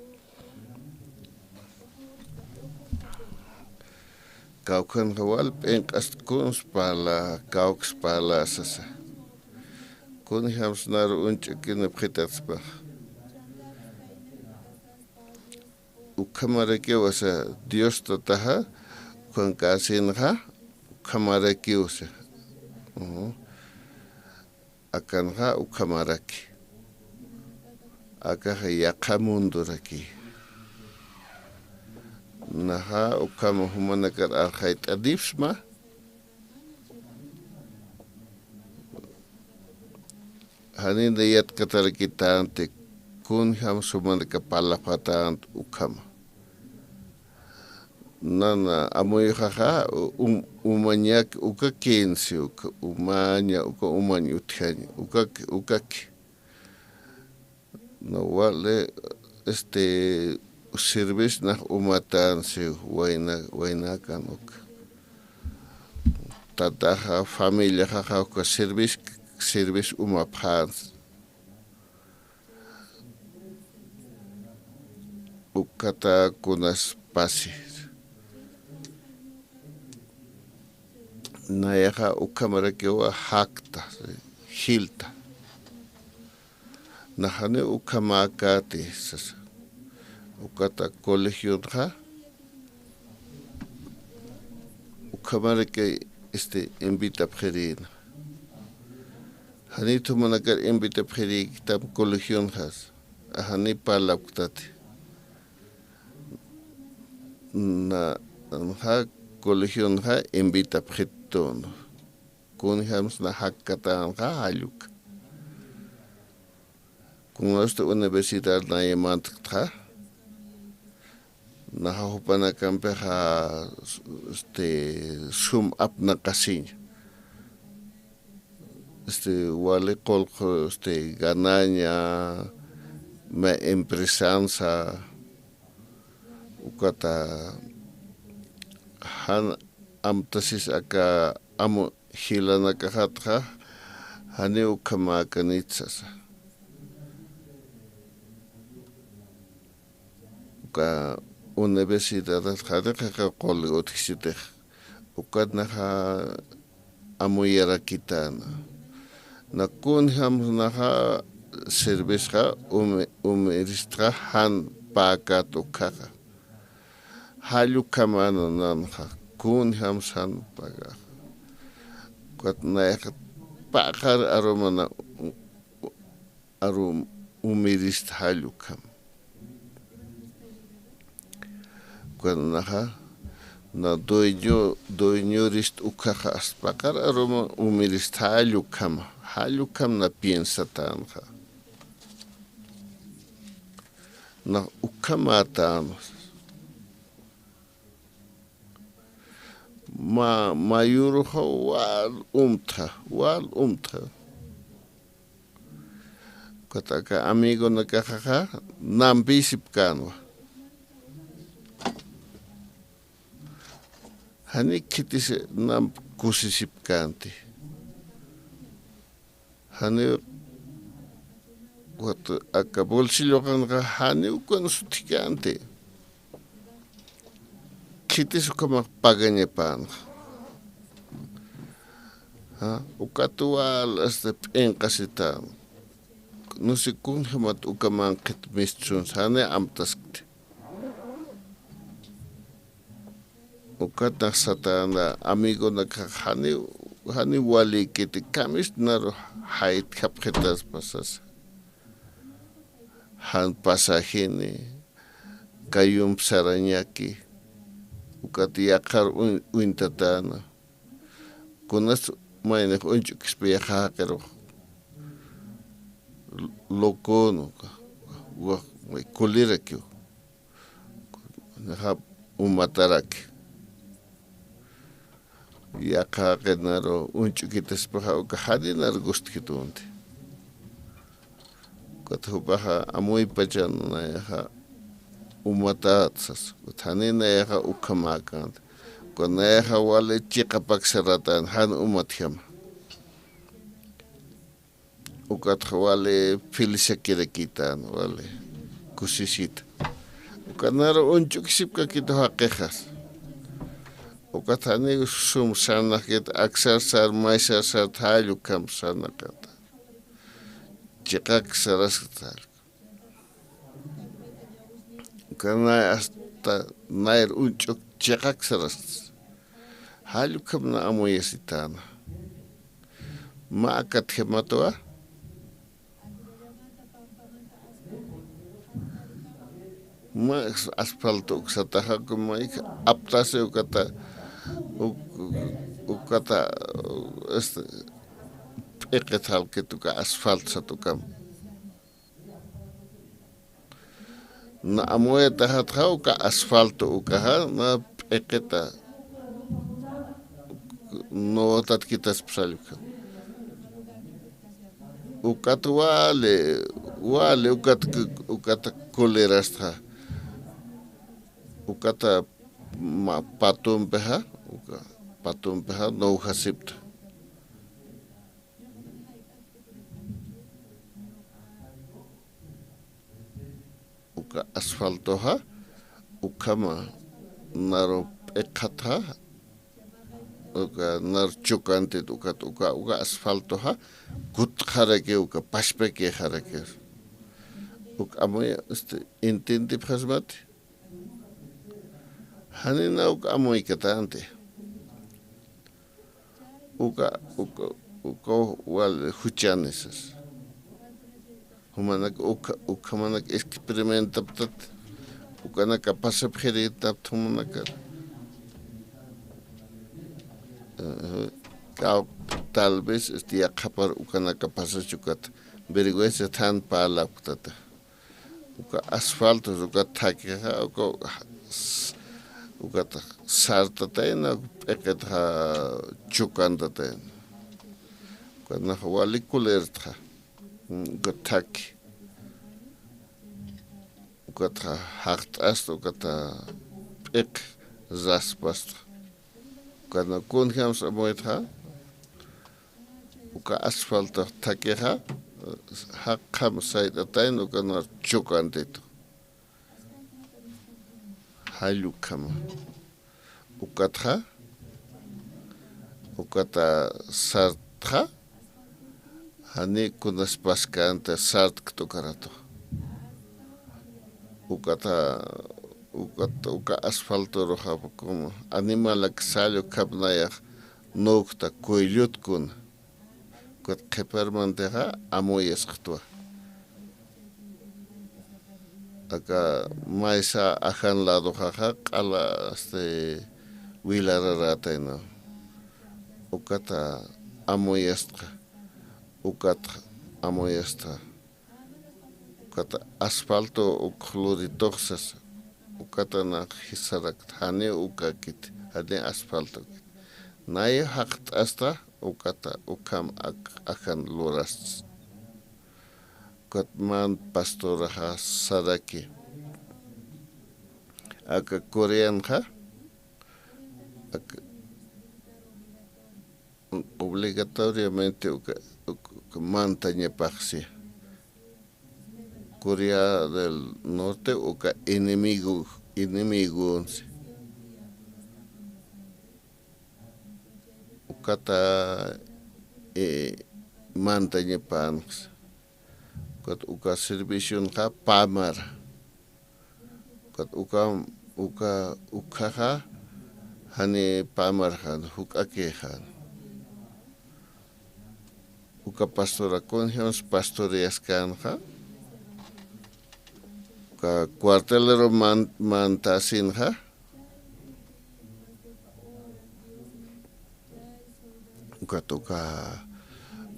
Kawkhanxa wal p'inq'ast kuns parla, kawks parla sasa. Kunjams naru uñch'akinipxitaspax. Ukhamarakiwa sa Dios Tataxa, ukhankasinxa, ukhamarakiwa sa. Ujú. Akanxa ukhamaraki. Akaxa yaqha munduraki. Naxa ukhama jumanakar arxayt'anipxsma. Janina yatkatarakitänti kunjams jumanaka parlapxatänti ukhama. Nana amuyuxaxa, um, umañak ukakïnsi, uka umaña, uka umañ utjañ, ukak, ukaki. No, wali, este, sirvis nax umatänsi wayna, waynakan uka. Tataxa, familiaxaxa, uka sirvis, sirvis umapxänsi. Ukata kunas pasi. Nayaxa ukhamarakiwa jakta, jilta. Naxani ukhamäkäti sasa. Ukata colegionxa, ukhamaraki, este, invitapxirïna. Janit jumanakar invitapxirïkitam colegionxas, ajani parlapktati. Na, nanxa colegionxa invitapxitun. Kunjams na jakkatänxa jalluk. Kunjamsti universidad nayamantaktxa. Naxa jupanakampixa, este, sum apnaqasiñ. Este, wali qullqi, este, ganaña, mä empresansa, ukata jan amtasis aka amu jilanakaxatxa, janiw ukhamäkanit sasa. Uka universidadat janiqiqa quli utjsitix. Ukat naxa amuyarakitäna. Na kunjams naxa sirvisxa umi-, umiristxa jan päkät ukkhaxa. Jall ukhamäna nanxa, kunjams jan päkaxa. Ukat nayax paqar arumana arum umirist jall ukham. Ukat naxa, na dueño, dueñorist ukkhaxa, asta paqar aruma umirist jall ukhama, jall ukham na piensatänxa. Na ukhamätänwa. ma-, mayuruxa wal umtha, wal umtha. Ukat aka amigonakaxaxa nampïsipkänwa. Jani khitis namp kusisipkänti. Janiw, ukat aka bolsilloxanxa janiw ukan sutjkänti. Khitis ukhamax pagañapänxa. Ja, ukat wal, este, p'inqasitän. No sé kunjamat uka manqhit mistsunsa, jani amtaskti. Ukat nax satäna amigonakax jani, jani walïkiti, kamisnaru jaytjapxitaspa sasa. Jan pasajini, kayump sarañaki, ukat yaqhar uñ-, uñtatäna. Kunas maynix uñch'ukispa yaqha jaqirux. Locón, wa-, wa-, kulirakiw. Naxa umataraki. Yaqha jaqinaru uñch'ukitaspaxa uka janinar gustkitunti. Ukat jupaxa amuypachan nayaxa umatat sas. Ukat jani nayaxa ukhamäkänti. Ukat nayaxa wali chiqapak saratän jan umatjama. Ukatxa wali felisakirakitän, wali kusisita. Ukat naru uñch'ukisipkakitu jaqixas. Ukat jani sum sarnaqkit, aksar sar, maysar sar, jall ukham sarnaqata. Chiqak saraskta jall. Ukat nay hasta nayr uñch'uk chiqak saraskta. Jall ukhamna amuyasitäna. Mä akatjamatwa. Mä asfalto uksataxa, como ik aptasi ukata, uk-, ukata, este, p'iqit jalkit uka asfalto sat ukam. Na amuyataxatxa uka asfalto ukaxa, na p'iqita notatkitaspsallka. Ukat wali, wali, ukat, ukat kulerastxa. Ukata ma-, patumpixa, uka patumpixa nowjasipta. Uka asfaltoxa, ukhama naru p'iqatxa, uka nar chukantit ukat, uka, uka asfaltoxa, kutxaraki, uka pachpakixaraki. Uk amuy, este, intintipxasmati. Janina uk amuykatänti. Uka, uka, uka wal juchani sas. Jumanak uka, ukhamanak experimentaptat. Ukanaka pasapxirïtapta jumanaka. Ajá. Kaw, tal vez, este, yaqhapar ukanaka pasachukat. Vergüenza than parlapktata. Uka asfalto, uka thakixa, uka, ukat sartatayna, p'iqitxa chukantatayna. Uka nax wali kulertxa, uka thaki. Ukatxa jaqt'asta, ukata p'iq raspasta. Ukat na kunjams amuytxa, uka asfalto thakixa, jaqjam sayt'atayna, uka nar chukantitu. Jall ukhama. Ukatxa, ukata sartxa, jani kunas paskänti sartkt ukaratu. Ukata, ukata, uka asfaltoruxa, como animalak sall ukham nayax nukta kuyllut kuna. Ukat qhiparmantixa amuyasktwa. Aka maysa ajan ladoxaxa q'ala, este, wilararätayna. Ukata amuyastxa. Ukatxa amuyastxa. Ukata asfalto uk lurituxsas. Ukata nax jisarakta. Jani ukakit. Jani asfaltokit. Nay jaqt'asta, ukata, ukham ak-, akan lurastas. Ukat man pastoraxa saraki. Aka Coreanxa, aka, obligatoriamente uka, uka, uka mantañapaxsi. Corea del Norte uka enemigo, enemigonsi. Ukata, eh, mantañapanxa. Ukat uka servicionxa pamar. Ukat uka, uka, ukhaxa jani pamarxan, juk'akixan. Uka pastora Conjons pastoreaskanxa, uka cuartelero man-, mantasinxa, ukat uka,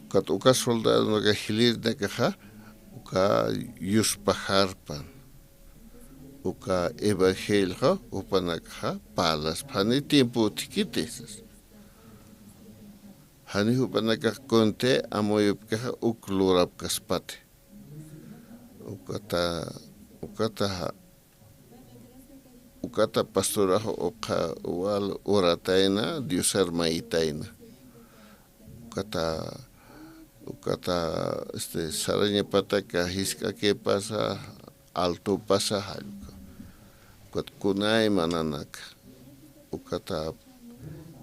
ukat uka soldado, uka jilïr nakaxa, uka yuspajarpan, uka evangelioxa, jupanakaxa, parlaspa, jani tiempo utjkiti. Jani jupanakax kunti amuyupkixa uk lurapkaspati. Ukata, ukata ja-, ukata pastorax uka wal uratayna, Diosar maytayna. Ukata, ukata, este, sarañapataka jisk'akipasa, altupasa, jallka. Ukat kunayma nanaka. Ukata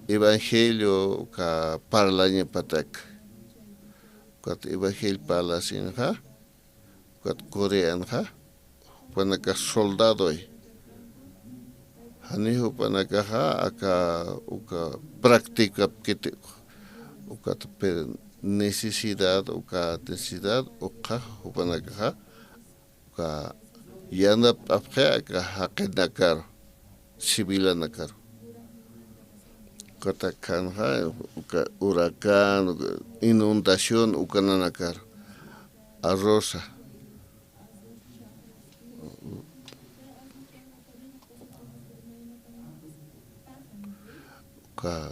evangelio, uka parlañapatak. Ukat evangelio parlasinxa, ukat Coreanxa, jupanakax soldadoy. Jani jupanakaxa aka, uka practicapkiti, ukat per necesidad, uka necesidad, uka jupanakaxa, uka yanapapxi aka jaqinakaru, civilanakaru. Ukatakhanxa, uka huracán, uka inundación, uka nanakaru. Arrosa. Uka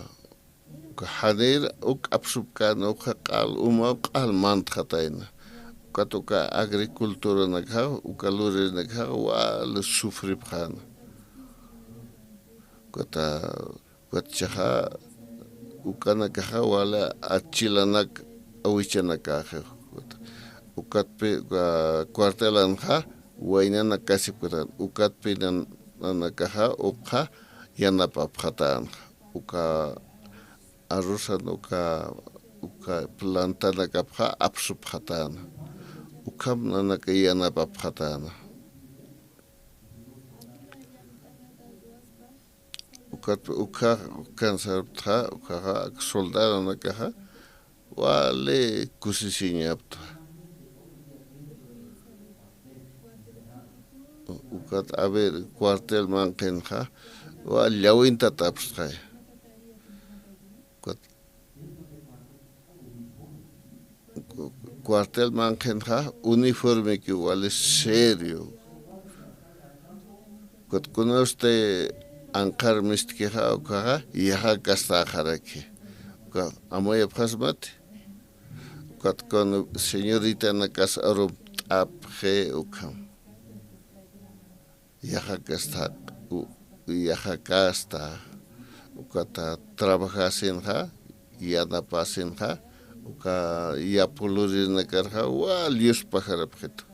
Uka janir uk apsupkän, uka q'al uma q'al mantxatayna. Ukat uka agriculturanakxa, uka lurirnakxa wal sufripxäna. Ukata, ukat jichhaxa, ukanakaxa wal achilanak awichanakaxi. Ukatpi, uka cuartelanxa, waynanakasipkatän. Ukatpi nan-, nanakaxa, ukxa yanapapxatänxa. Uka arrozan uka, uka plantanakapxa apsupxatäna. Ukham nanaka yanapapxatäna. Ukat, ukxa, ukan sarptxa, ukxa soldadonakaxa, wali kusisiñaptxa. Ukat, a ver, cuartel manqhinxa, wal llawintat apstxay. Ukat, cuartel manqhinxa, uniformeki wali serio. Ukat kunasti anqhar mistkixa, ukaxa, yaxa kastäxaraki. Uka, amuyapxasmati. Ukat kun señoritanakas arumt'apxi ukham. Yaxa kasta, u-, yaxa kasta, ukata trabajasinxa, yanapasinxa, uka yapu lurirnakarxa, wal yuspajarapxitu.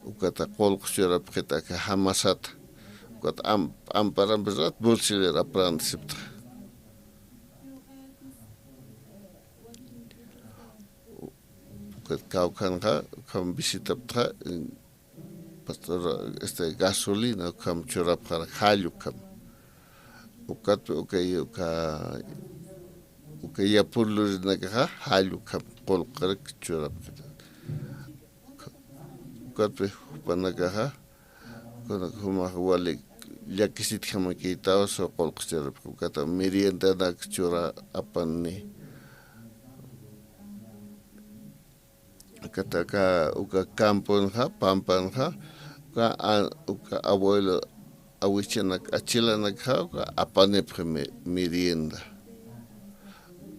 Ukata qullqs churapxita aka jamasata. Ukata am-, amparampi rat bolsillar aprantisipta. Ukat kawkhanxa, ukham visitaptxa, pastor, este, gasolina, ukham churapxar, jall ukham. Ukatpi, uka, uka, uka yapu lurirnakaxa, jall ukham, qullqarak churapxita. Ukatpi jupanakaxa, kuna jumax wali llakisitjamakïtaw, so qullqs churapxi, ukata meriendanak chura apani. Ukata aka, uka camponxa, pampanxa, uka a-, uka abuelo awichanak, achilanakxa uka apanipxi me-, merienda.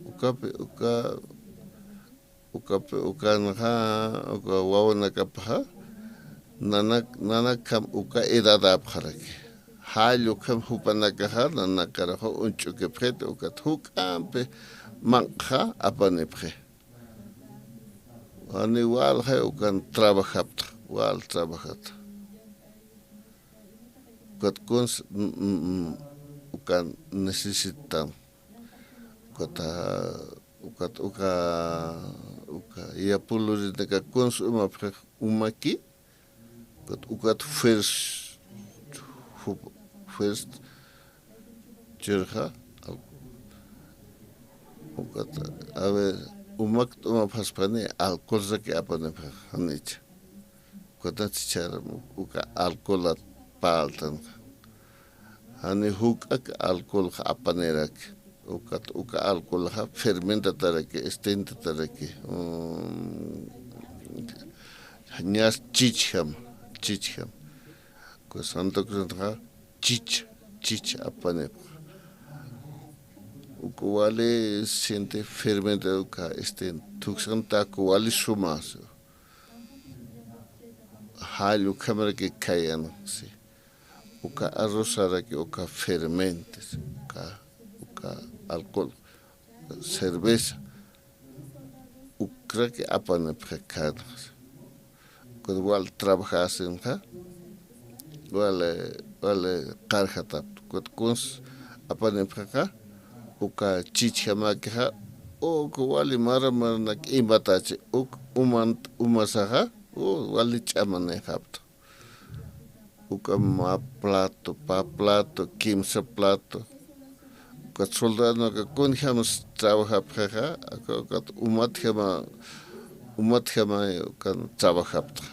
Ukapi, uka, ukapi, ukanxa, uka wawanakapxa, nanak, nanakham uka edadapxaraki. Jall ukham jupanakaxa, nanakaruxa uñch'ukipxit, ukat juk'ampi manq'xa apanipxi. Jani walxay ukan trabajapta, wal trabajata. Ukat kuns, mm, mm, mm, ukan necesitan. Ukat, ah, ukat, uka, uka, yapulurinaka kuns umapxi umaki, ukat, ukat fuers-, fu-, fuerza churxa, al-, ukat, a ver, umak t'umapxaspani, alcoholraki apanipxi, janicha. Ukat chichar, uka alcoholat parltanxa. Jani juk'ak alcoholxa apaniraki. Ukat uka alcoholxa fermentataraki, estentataraki. Mm, ñas chichjam, chichjam. Uka Santa Cruzxa chich, chich apanipxa. Uka wali siente fermenta uka, este, tuksantaku wali sumas. Jall ukhamaraki khayan, si. Uka arrozaraki uka fermentes, uka, uka alcohol, cerveza, ukraki apanipxi khanxa. Ukat wal trabajasinxa, wal, wal qarjatapta. Ukat kuns apanipxixa, uka chichjamakixa, uka wali mara maranak imbatachi, uk umant umasaxa, u wali ch'amanixapta. Uka mä plato, pä plato, kimsa plato. Ukat soldadonaka kunjamas trabajapxixa, aka ukat umatjama, umatjama ukan trabajapta.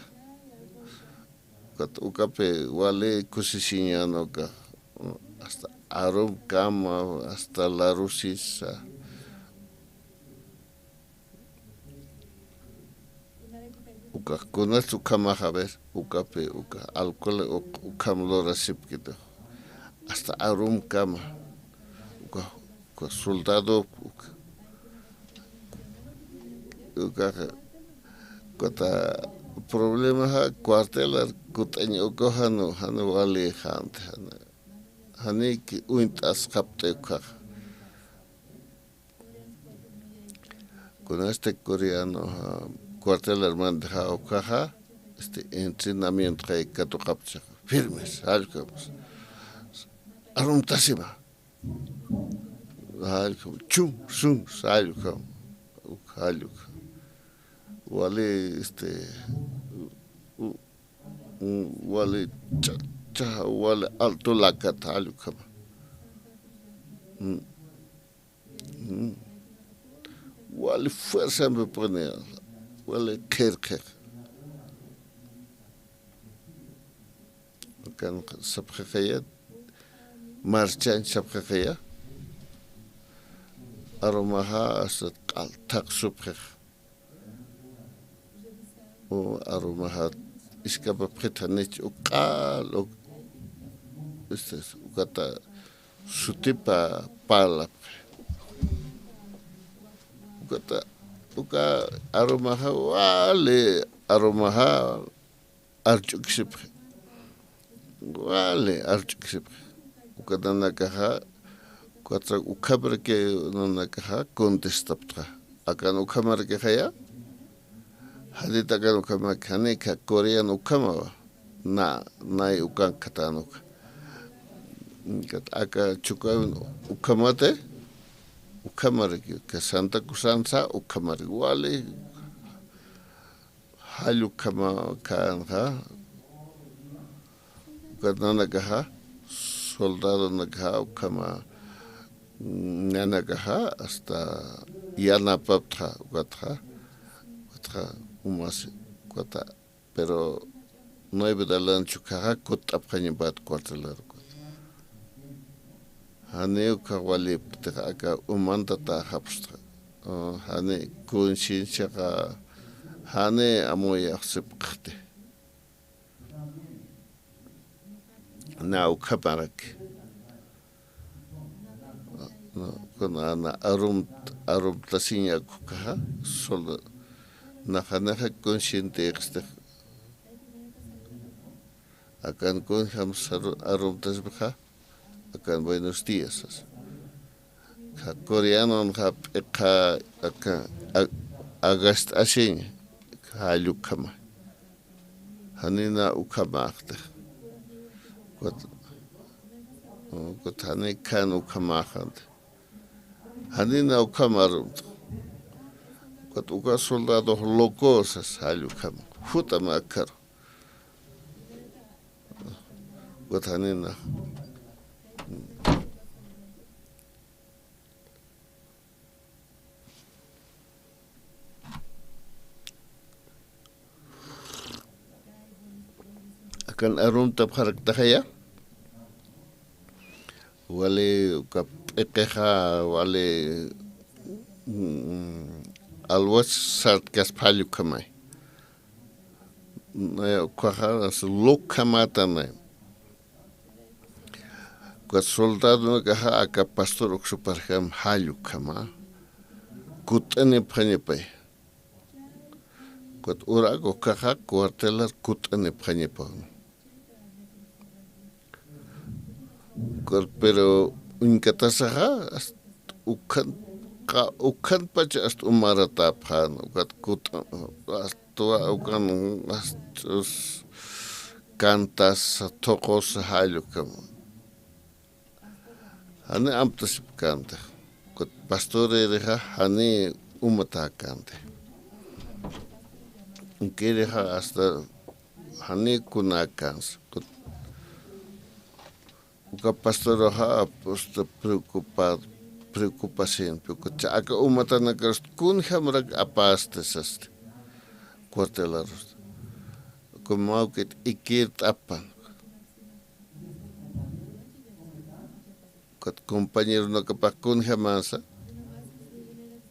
Ukat ukapi wali kusisiñan uka, hasta arumkama, hasta larusisa. Uka kunas ukhamax, a ver, ukapi, uka alcohol, uk-, ukham lurasipkita. Hasta arumkama. Uka, uka soldado, uka, uka, ukata problemaxa cuartelar kut'añ uka jani, jani wali jant, jani, janiki uñt'asxapt'i ukaxa. Kunasti coreano, ah, cuartelar mandaxa ukaxa, este, entrenamiento katuqapchixa, firmes, jallukhamas. Arumtasima. Jallukhamas, chum, sum, jallukhamas. Uk, jallukhamas. Wali, este, u-, u-, wali cha-, cha-, wali alto lakat, jallukhamas. Mm. Mm. Wali fuerzampi puni, wali qhirqhiq. Kan sapxiqaya, marchañ sapxiqaya. Arumaxa hasta q'al thaqsupxiq. U arumaxa iskapapxit janich uq'al uk-, este, ukata sutipa parlapxi. Ukata, uka arumaxa wali arumaxa arch'ukisipxi. Wali arch'ukisipxi. Uka nanakaxa, ukata ukhamaraki nanakaxa contestapxta. Akan ukhamaraki jaya, janit akan ukhamaraki, janikha coreano ukhamawa. Na, nay ukankhatän uka. Aka chukawin ukhamati, ukhamaraki, ka Santa Cruzansa ukhamaraki. Wali, jall ukhama känxa, ukat nanakaxa, soldadonakaxa, ukhama, mm, nanakaxa, hasta yanapapxta, ukatxa, ukatxa, umasi, ukata, pero nueve de la noche ukaxa, kutt'apxañapat cuartelar, ukat. Jani uka walipkti aka umantataxapxta. Ah, jani concienciaxa jani amuyapxsipkti. na ukhamaraki. Kuna na arumt arumtasiña ukaxa, solo naxanaxa consciente ixtix. Akan kunjam arumtaspaxa, akan buenos días. Ka coreanon ja p'iqa aka agast'asiñ, ja jall ukhama. Janina ukhamaxtix. Kut kut jani khan ukhamaxant. Janina ukhamarumtix. Kut uka soldado locosas jall ukhama. Jut'ama akharu. Kut janina. Akan arumtapxaraktaxaya. Wali uka p'iqixa, wali alwas sartkaspa jall ukhamay. Naya ukhaxa lockhamatanay. Uka soldadonakaxa aka pastor uksuparjam jall ukhama. Kut'anipxañapay. Ukat urak ukaxa cuartelar kut'anipxañapaw. Pero uñkatasaxa ukhan ukhanpacha asta umaratäpxän ukat kut'an asta ukan asta cantasa thuqhusa jall ukhama. Jani amtasipkänti. Kut pastoririxa jani umatäkänti. Kirixa asta jani kunäkänsa. Kut uka pastoraxa asta preocupado, preocupación, ukat aka umatanakar kunjamarak apästi sasti. Cuartelarus. Uka mawk'it ikir t'apan. Ukat compañeronakapax kunjamasa.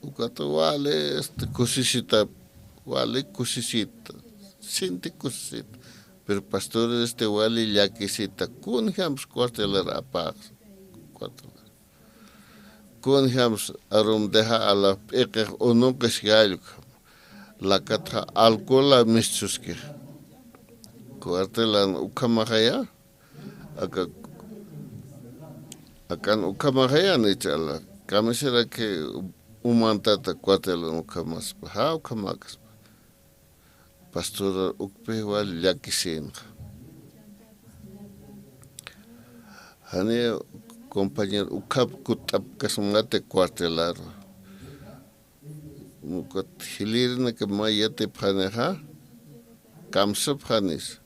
Ukat wali este kusisita, wali kusisita, sinti kusisita. Pero pastor este wali llakisita, kunjams cuartelar apax. Cuartelar. Kunjams arumtixa a la p'iqix unuqis jall ukhama. Lakatxa alcohola mistsuskixa. Cuartelan ukhamaxaya. Aka akan ukhamaxaya ni chala. Kamisiraki umantata cuartelan ukhamaspa. Ja ukhamakaspa. Pastor ukpi wal llakisinxa. Jani compañero ukhap kut'apkasmati cuartelaru. Ukat jilïrinaka mä yatipxanixa, kamsapxanis,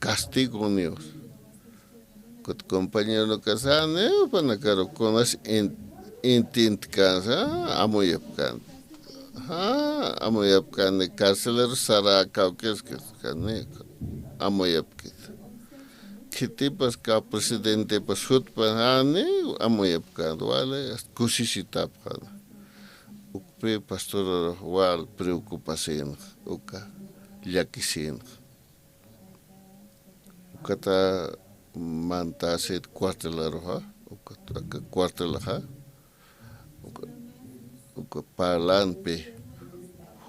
castigo niws. Ukat compañeronakasa, janiw jupanakaru kunas in-, intintkansa, amuyapkän. Ja, amuyapkän, carcelero sara kawkiskis, jani, amuyapkit. Khitipas ka presidentepas jutpan, janiw amuyapkän, wali, kusisitapxän. Ukpi pastor wal preocupasinxa, uka llakisinxa. Ukata mantasit cuartelaruxa, ukat aka cuartelaxa, uka, uka parlanpi,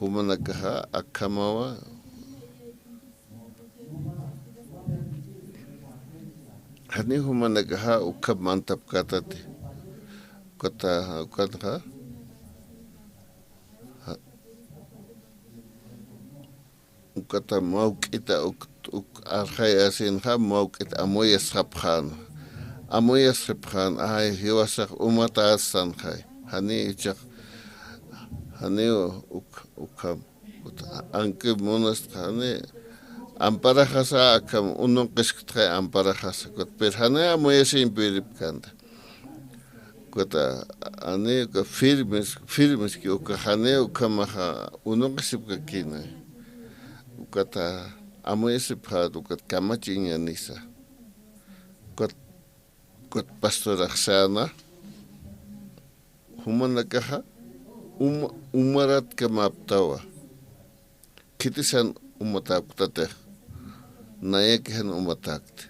jumanakaxa akhamawa, jani jumanakaxa ukhap mantapkätati. Ukata, ukatxa, ja, ukata mawk'ita uk, uk arxayasinxa, mawk'ita amuyasxapxän. Amuyasxapxän, ay, jiwasax umatäsanxay. Jani ichax, jani uk, ukham. Ankir munastxani, amparaxasa akham, unuqisktxay amparaxasa, ukat, pero jani amuyasiñ puripkänti. Ukat, jani uka firmes, firmes ki uka jani ukhamaxa unuqisipkakïnay. Ukat, amuyasipxät, ukat kamachiñanisa. Ukat, ukat pastorax säna. Jumanakaxa uma, umaratkamäptawa. Khitisan umatäpktatix. Nayakisan umatäkti.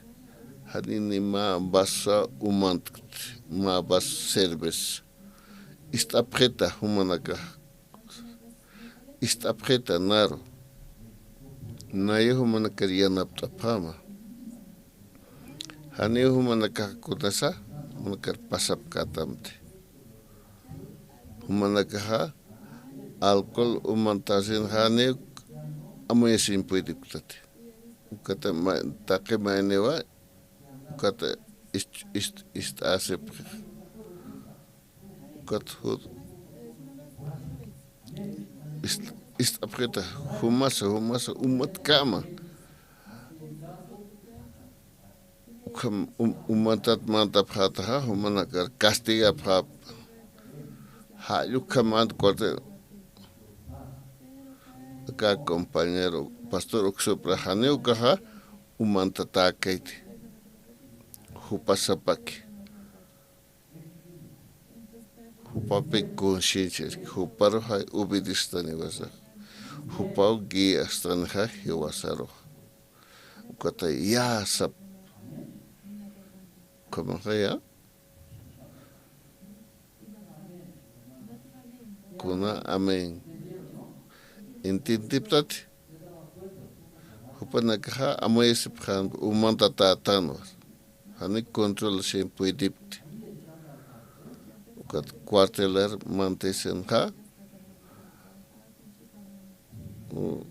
Janini mä vaso umantkti, mä vaso cerveza. Ist'apxita jumanakax. Ist'apxita naru. Nayu jumanakar yanapt'apxama. Janiw jumanakax kunasa, jumanakar pasapkätamti. Jumanakaxa alcohol umantasin janiw amuyasiñ puydipktati. Ukata ma-, taqi mayniwa, ukata ist-, ist-, ist'asipxi. Ukat jut-, ist-, ist'apxita jumasa, jumasa umatkama. Ukham um-, umantat mantapxätaxa, jumanakar castigapxäpa. Jall ukham mant cuartel. Aka compañero pastor uksupra janiw ukaxa umantatäkayti. Jupasapaki. Jupapï conciencia, juparux obedecistaniwasa. Jupaw guiastanixa jiwasarux. Ukata ya sap. Ukhamaxa ya. Kuna amén. Entiendiptati. Jupanakaxa amuyasipxän umantatätanwa. Jani controlasiñ puydipkti. Ukat cuartelar mantisinxa, u-,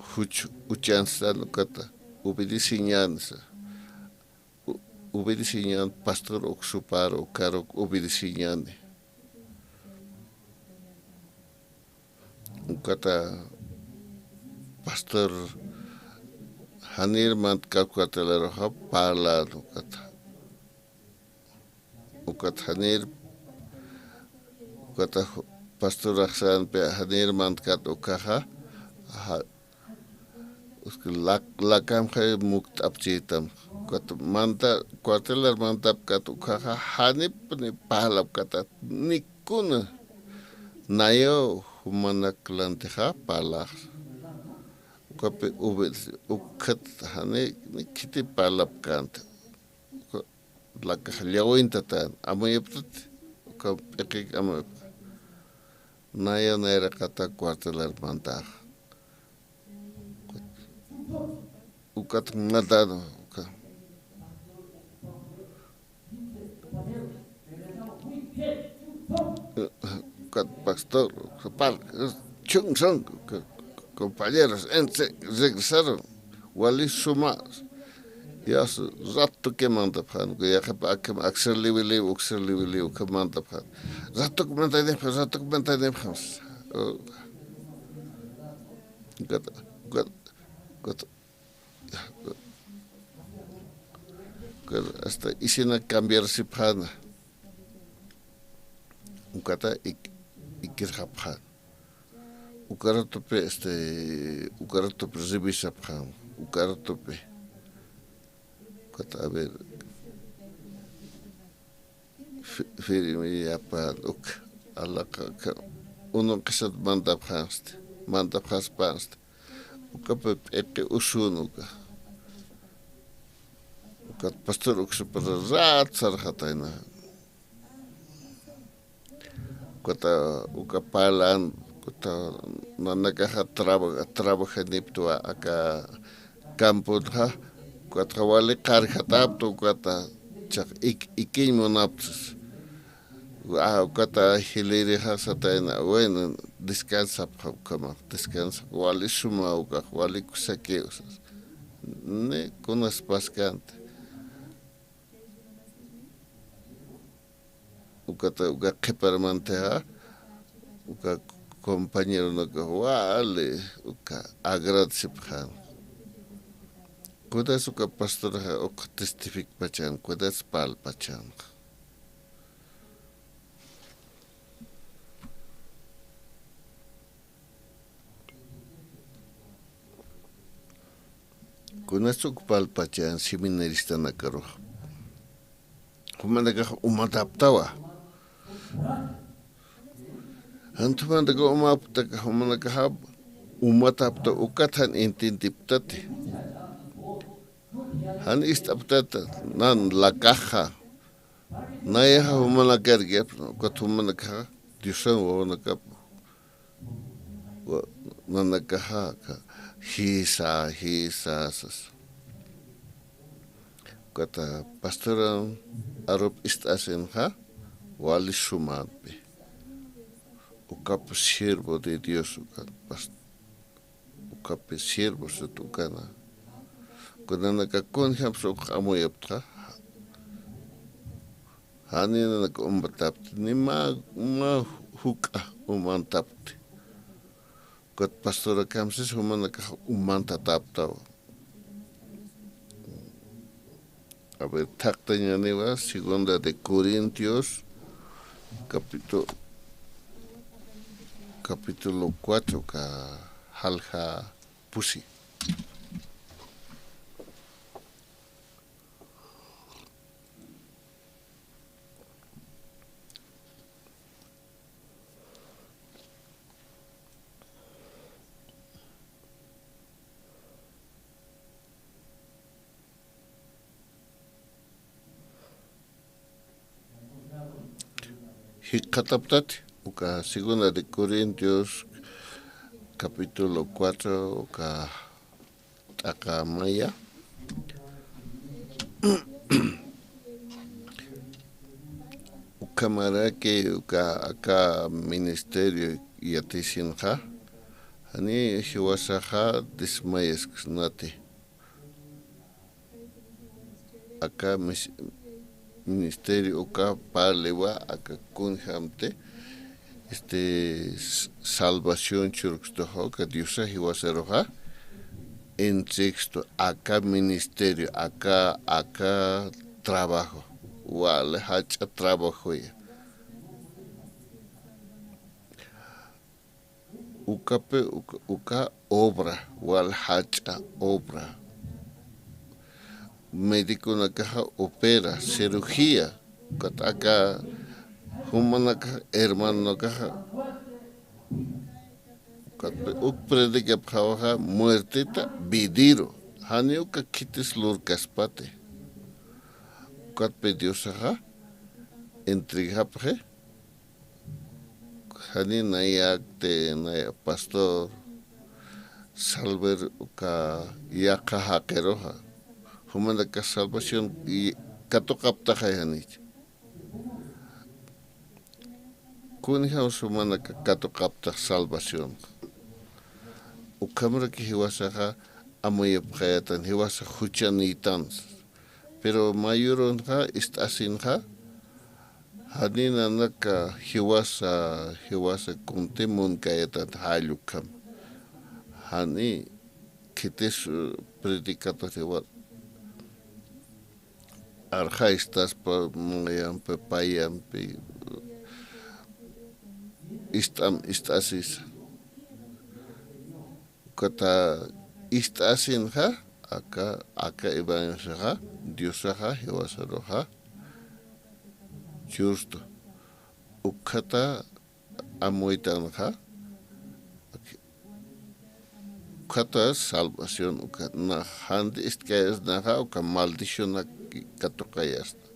juch uchansan ukata obedeciñänisa. U-, obedeciñän pastor uksupar ukaruk obedeciñäni. Ukata pastor janir mantkat cuartelaruxa parlan ukata. Ukat janir, ukata ju-, pastor axsanpi janir mantkat ukaxa, ja-, uska lak-, lakamxa mukt'apchitam. Ukat manta, cuartelar mantapkat ukaxa, janipni parlapkatat, ni kuna nayaw jumanak lantixa parlax. Ukapi ubi-, ukhat jani, ni khiti parlapkänti. Uka lakax llawintatan, amuyaptati, uka p'iqik amuyapka. Nayaw nayraqata cuartelar mantax. Ukat mandan, uka. Ukat pastor, uka par-, chun son, uka compañeros, ense-, regresaron. Wali suma. Ya su-, ratuki mantapxän, uka yaqhip akham aksar liwi liwi, uksar liwi liwi, uka mantapxän. Ratuki mantanipxam, ratuki mantanipxam. Ukat, ukat, ukat, ukat hasta isina cambiarsipxäna. Ukata ik-, ikirxapxän. Uka ratupi, este, uka ratupi revisapxän. Uka ratupi. Ukata, a ver, fi-, firme yapa, uk, alaqa, ka, unuqisat mantapxänsti, mantapxäspansti. Ukapa p'iqi usun uka. Ukat pastor uksupara rat sarxatayna. Ukata, uka parlan, ukata nanakaxa traba-, trabajaniptwa aka camponxa, ukatxa wali qarjataptu, ukata chaq ik-, ikiñ munaptus. Ah, ukata jilïrixa satayna, bueno, descansapxa ukhamax, descansa, wali suma ukax, wali kusakiw sas. Ni kunas paskänti. Ukata, uka qhiparmantixa, uka compañeronakax wali, uka agradecipxän. Kunas uka pastorxa uk testifikpachan, kunas parlpachan. Kunas uk parlpachan seminaristanakarux. Jumanakax umataptawa. Jan jumanakax umaptaka, jumanakaxa umatapta ukat jan entiendiptati. Jan ist'aptata, nan lakaxa. Nayaxa jumanakar gep, ukat jumanakaxa, Diosan wawanakap, wa-, nanakaxa, ka-, jisa, jisa, sas. Ukata pastoran arup ist'asinxa, wali sumampi. Ukap siervo de Dios, ukat pas-, ukapi siervo sut ukana. Kunanaka kunjamsa uk amuyaptxa. Jani nanaka umantapti, ni mä, mä juk'a umantapti. Ukat pastorakamsis jumanakax umantataptawa. A ver, thaqtañäniwa, Segunda de Corintios, capítulo, capítulo cuatro, ka jalja pusi. Jikxataptati, uka Segunda de Corintios, capítulo cuatro, uka t'aqa maya. Ukhamaraki uka aka ministerio yatisinxa, jani jiwasaxa desmayasksnati. Aka mis-, ministerio uka parlewa, aka kunjamti, este, s-, salvación churkstuxa, uka Diosa jiwasaruxa, en sexto, aka ministerio, aka, aka trabajo, wali jach'a trabajoya. Ukapi, uka, uka obra, wal jach'a obra. Médiconakaxa opera, cirugía, ukat aka jumanakaxa, hermanonakaxa, ukatpi uk predicapxawaxa muerteta vidiru, jani uka khitis lurkaspati. Ukatpi Diosaxa entregapxi, jani nayakti, naya pastor, salver uka yaqha jaqiruxa. Jumanaka salvación y katuqaptaxay janich. Kunjams jumanaka katuqaptax salvación. Ukhamraki jiwasaxa amuyapxayätan, jiwasa juchanïtan. Pero mayürunxa, ist'asinxa, jani nanaka jiwasa, jiwasa kunti munkayätan jall ukham. Jani khitis, eh, predicador jiwa. Arxaystaspa munayampi, payampi, ist'am, ist'asisa. Ukata ist'asinxa, aka, aka evangeliosaxa, Diosaxa, jiwasaruxa, churstu. Ukhata amuytanxa, ukhata salvación, uka, na, janti istkayasnaxa, uka maldicionak katuqayasna.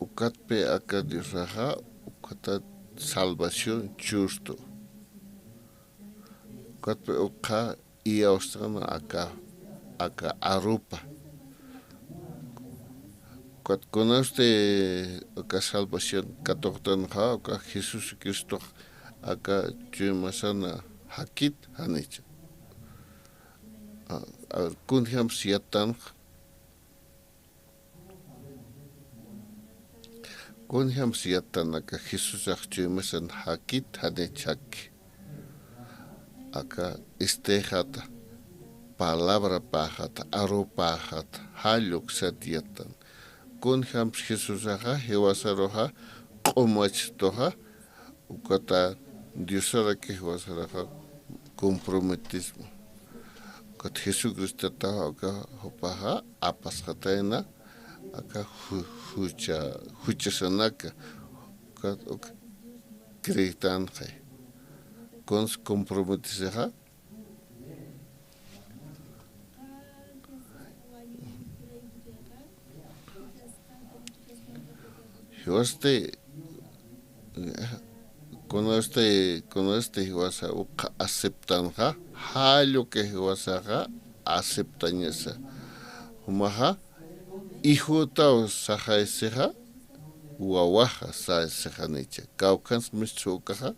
Ukatpi aka Diosaxa, ukhata salvación churstu. Ukatpi ukxa iyawstxana aka, aka arupa. Ukat kunasti aka salvación katuqtanxa, aka Jesús Cristox aka chuymasana jakit janicha. A, a ver, kunjams yattanxa. Kunjams yattan aka Jesusax chuymasan jakit janich jakki. Aka istixata, palabrapäxata, arupäxata, jall uksat yattan. Kunjams Jesusaxa jiwasaruxa q'umachtuxa, ukata Diosaraki jiwasaruxa comprometismo. Ukat Jesucristotaxa uka jupaxa apasxatayna, aka ju-, jucha, juchasanaka, ukat uk creektanxay. Kuns comprometisixa, Jiwasti, kunasti, kunasti jiwasa ukxa aceptanxa, jalluki jiwasaxa aceptañasa. Jumaxa, hijutaw saxaysixa, wawaxa saysixanicha. Kawkhans mistxu ukaxa,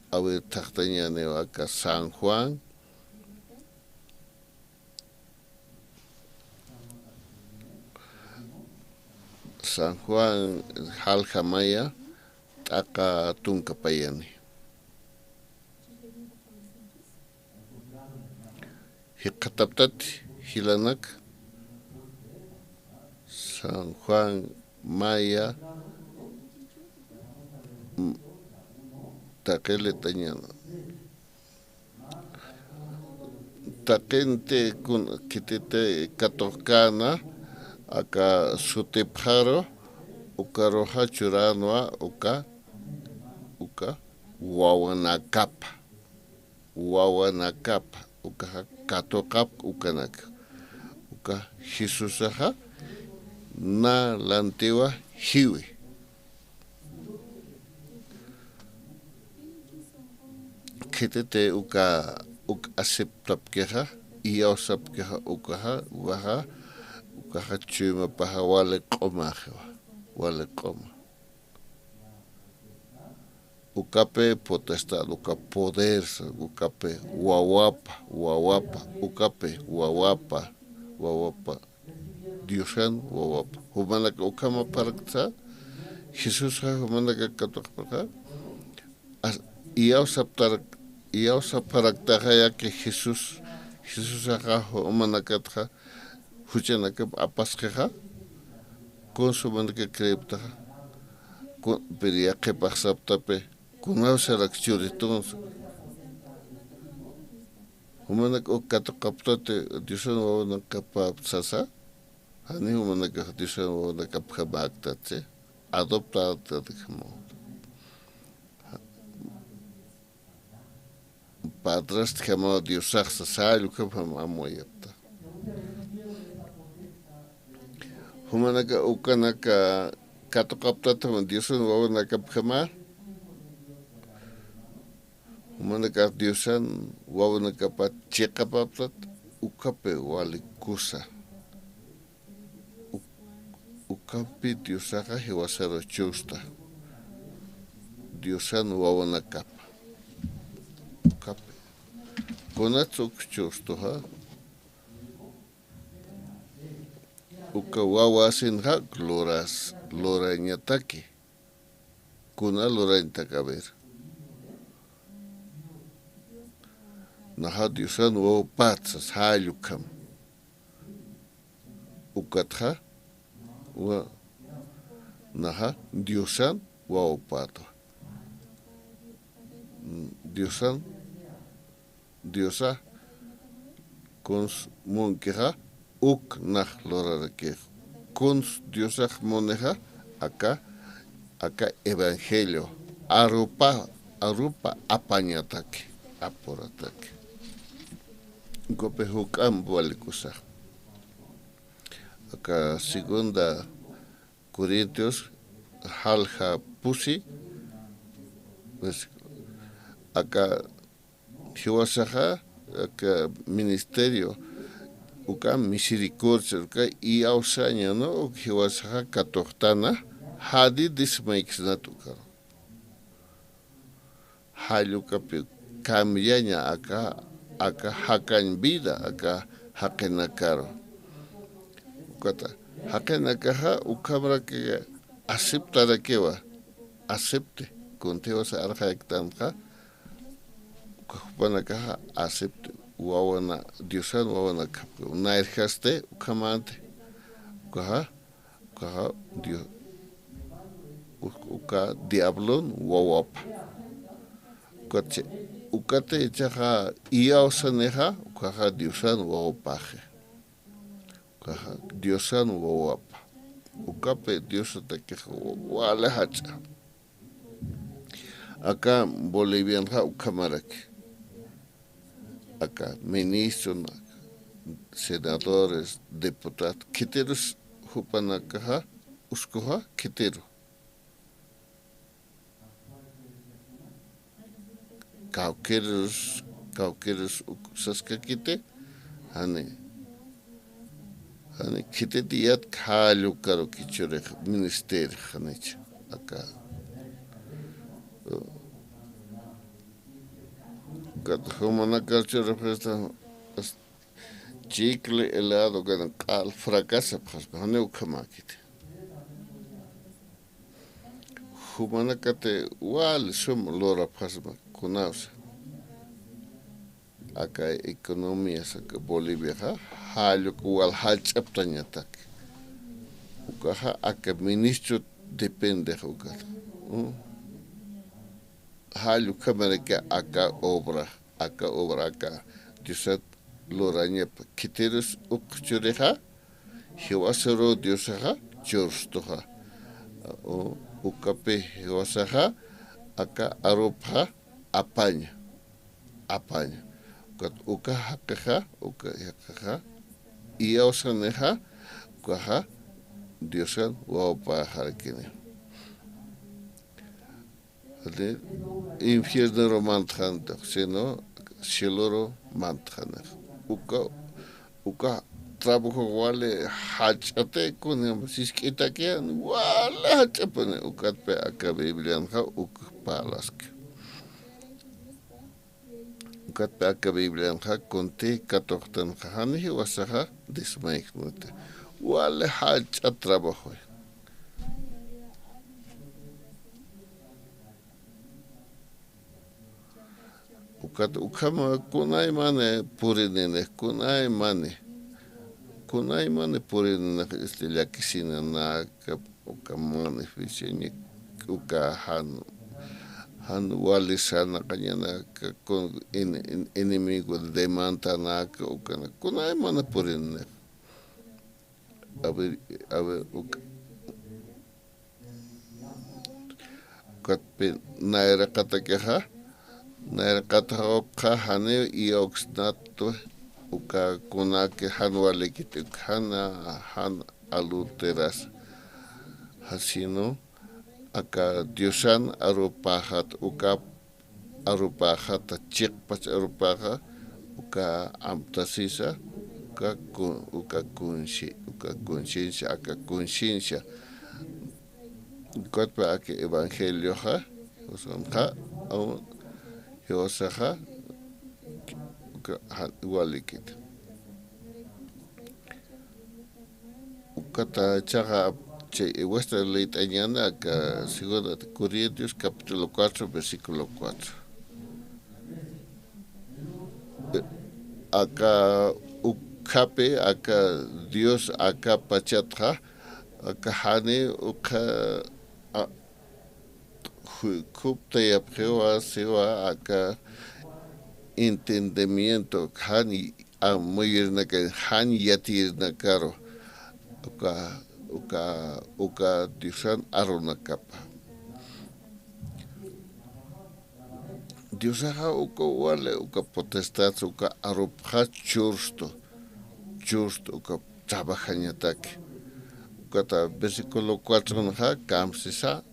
a ver, thaqtañäniwa aka San Juan, San Juan jalja maya, t'aqa tunka payani. Jikxataptati jilanak, San Juan maya, m-, taqi letañäni. Taqinti kun-, khititi katuqkäna, aka sutipxaru, ukaruxa churänwa, uka, uka wawanakapa, wawanakapa, ukaxa katuqapk ukanak. Uka Jesusaxa na lantiwa jiwi. Khititi uka, uk aceptapkixa, iyawsapkixa ukaxa, ukaxa, ukaxa chuymapaxa wali q'umaxiwa, wali q'uma. Ukapi potestad, uka poder, ukapi wawapa, wawapa, ukapi wawapa, wawapa. Diosan wawapa. Jumanaka ukhamaparakta, Jesusxa jumanaka katuqapxi, as-, iyawsaptarak-, iyawsaparaktaxa yaqha Jesús, Jesusaxa jumanakatxa, juchanakap apasqixa, kuns jumanaka creeptaxa, kun-, pero yaqhipax saptapi, kunawsarak churitunsa. Jumanak uk katuqaptati Diosan wawanakapap sasa, jani jumanakax Diosan wawanakapjamäktatsi, adoptadakjamaw. Padrastjamaw Diosax sasa, ukham amuyapta. Jumanaka ukanaka katuqaptati Diosan wawanakapjama. Jumanakax Diosan wawanakapat chiqapaptat, ukapi wali kusa. Uk-, ukampi Diosaxa jiwasaru chusta. Diosan wawanakapa. Ukapi. Kunats uk chustuxa. Uka wawasinxa luras, lurañataki. Kuna lurañatak, a ver. Naxa Diosan wawapatsa, salla ukham. Ukatxa, wa-, naxa Diosan wawapatwa. Diosan, Diosa, kuns munkixa, uk nax lurarakixa. Kuns Diosax munixa, aka, aka evangelio, arupa, arupa apañataki, apurataki. Ukapi juk'amp wali kusa. Aka segunda Corintios jalja pusi, pues, aka jiwasaxa, aka ministerio, uka misericordia, uka iyawsaña, ¿no? Uk jiwasaxa katuqtana, jadi dismayksnat ukaru. Jall ukapi cambiaña aka, aka jakañ vida, aka jaqinakaru. Ukata, jaqinakaxa ukhamraki aceptarakiwa, acepte, kuntïwasa arxayaktanxa, uka jupanakaxa acepte, wawana, Diosan wawanakapki, nayrjasti, ukhamänti, ukaxa, ukaxa Dios, u-, uka diablon wawapa. Ukatchi, ukatï jichhaxa iyawsanixa, ukaxa Diosan wawapaxi. Ukaxa Diosan wawapa. Ukapi Diosatakixa wali jach'a. Aka Bolivianxa ukhamaraki. Aka ministro, senadores, diputados, khitirus jupanakaxa, uskuxa khitiru. Kawkirus, kawkirus uk saskakiti, jani, jani khititi yat khallu karuki churix ministerix janich aka. Kat jumanakar churix esta chicle helado kan q'al fracasa pxaspa, jani ukhamakiti. Jumanakati wali sum lurapxasma kunawsa. Aka economías aka Boliviaxa, jalluk wal jach'aptañatak. Ukaxa aka ministro dependex ukat. Mm. Jalluk ukhamaraki aka obra, aka obra, aka Diosat lurañapa. Khitirus uk churixa, jiwasarux Diosaxa churstuxa. U-, ukapi jiwasaxa aka arupxa apaña, apaña. Ukat uka jaqixa, uka jaqixa, iyawsanixa, ukaxa Diosan wawpaxarakini. Jani infiernoru mantxantax, sino cieloru mantxanix. Uka, uka trabajo wali jach'ati, kunjam sisk'itaki, wali jach'apuni, ukatpi aka Biblianxa uk parlaski. Ukatpi aka Biblianxa kunti katuqtanxa jani jiwasaxa desmayjnati. Wali jach'a trabajoy. Ukat ukhama kunaymani purinini, kunaymani. Kunaymani purinini, este, llakisinanaka, uka manifestaña, uka jan, jan wali sarnaqañanaka, kun, en, en, enemigo demandanaka, ukana, kunaymana purinini. A ver, a ver, uka, ukatpi nayraqatakixa, nayraqataxa uka janiw iyawksnatwa, uka kunaki jan walikiti, uka jan, jan adulteras, jasinu, aka Diosan arupaxat, uka arupaxata, chiqpach arupaxa, uka amtasisa, uka ku-, uka kunshi-, uka conciencia, aka conciencia. Ukatpa aka evangelioxa, usanxa, aw, jiwasaxa, uka, ja, walikit. Ukata chaqa chay vuestra leyt'añana aka segunda de Corintios capítulo cuatro, versículo cuatro. Aka ukhapi, aka Dios aka pachatxa, aka jani ukha, a, juykuptayapxiwa siwa aka entendimiento, jan amuyirnaka, jan yatiyirnakaru, uka, uka, uka Diosan arunakapa. Diosaxa uka wali, uka potestad, uka arupxa churstu, churstu, uka trabajañataki. Ukata versículo cuatro nxa kamsisa,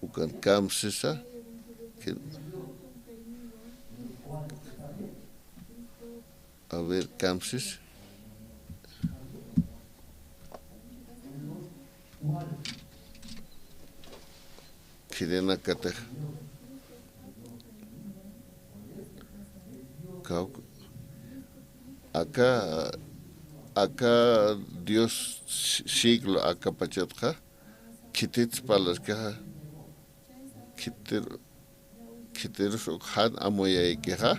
ukan kamsisa, que, a ver, kamsis. Khirinakatix. Kawk-, aka, aka Dios si-, siglo aka pachatxa, khitits parlaskixa, khitir, khitirus uk jan amuyaykixa,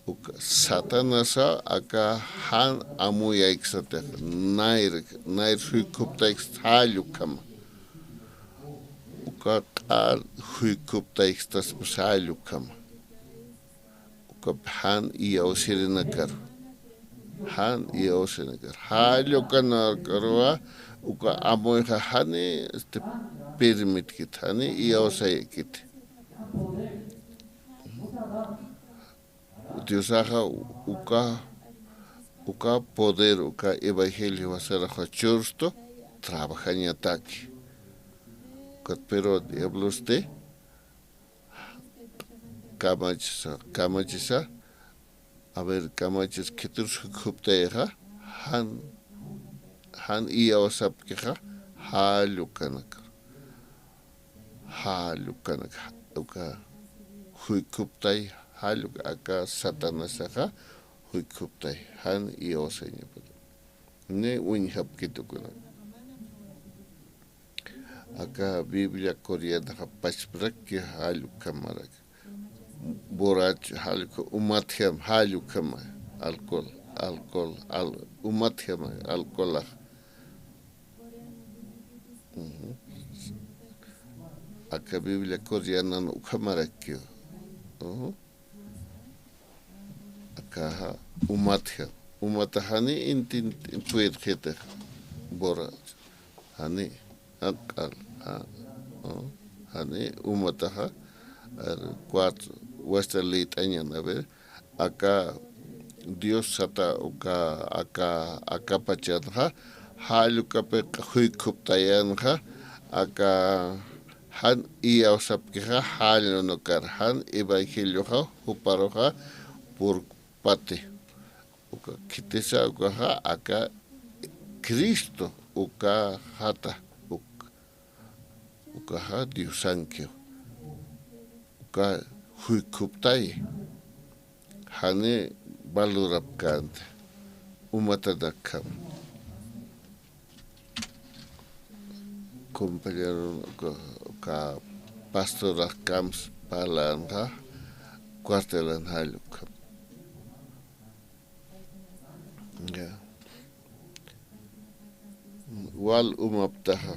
uk Satanasa aka jan amuyayksatix, nayr, nayr juykuptayks jall ukhama. Uka q'al juykuptaykstaspa jall ukhama. Ukap jan iyawsirinakar. Jan iyawsirinakar. Jall ukanakaruwa, uka amuyxa jani, este, permitkit, jani iyawsaykit. Diosaxa uka, Uka poder, uka evangelio wasaraxa churstu trabajañataki. Ukat pero diablosti kamachisa, kamachisa, a ver, kamachis khitirus jukhuptayaxa, jan, jan iyawsapkixa, jallu kanaka. Jallu kanaka, uka jukhuptay, jallu aka Satanasaxa, jukhuptay, jan iyawsañapa. Ni uñjapkitukunak. Aka Biblia coreanaxa pachprak que jallu kamarak. Borracho, jallu ka-, umatjam, jallu kama. Alcohol, alcohol, al-, umatjam, alcoholax. Ujú. Aka Biblia coreanan ukhamarak que. Ujú. Akaxa umatjam. Umataxani intin puede jetax. Borracho. Jani, jan q'al, ja, ¿no? Jani umataxa, er, cuatro, wasta lït'añan, a ver, aka Dios sata uka, aka, aka pachanxa, jall ukapi juykuptayanxa, aka jan iyawsapkixa, jall unukar, jan evangelioxa, juparuxa, purkpati. Uka khitisa ukaxa aka Cristo uka jata, uk-, ukaxa Diosankiw. Uka juykuptay. Jani valorapkänti. Umatanakjam. Compañero uka, uka pastorax kams parlänxa, cuartelan jall ukham. Ya. Wal umaptaxa.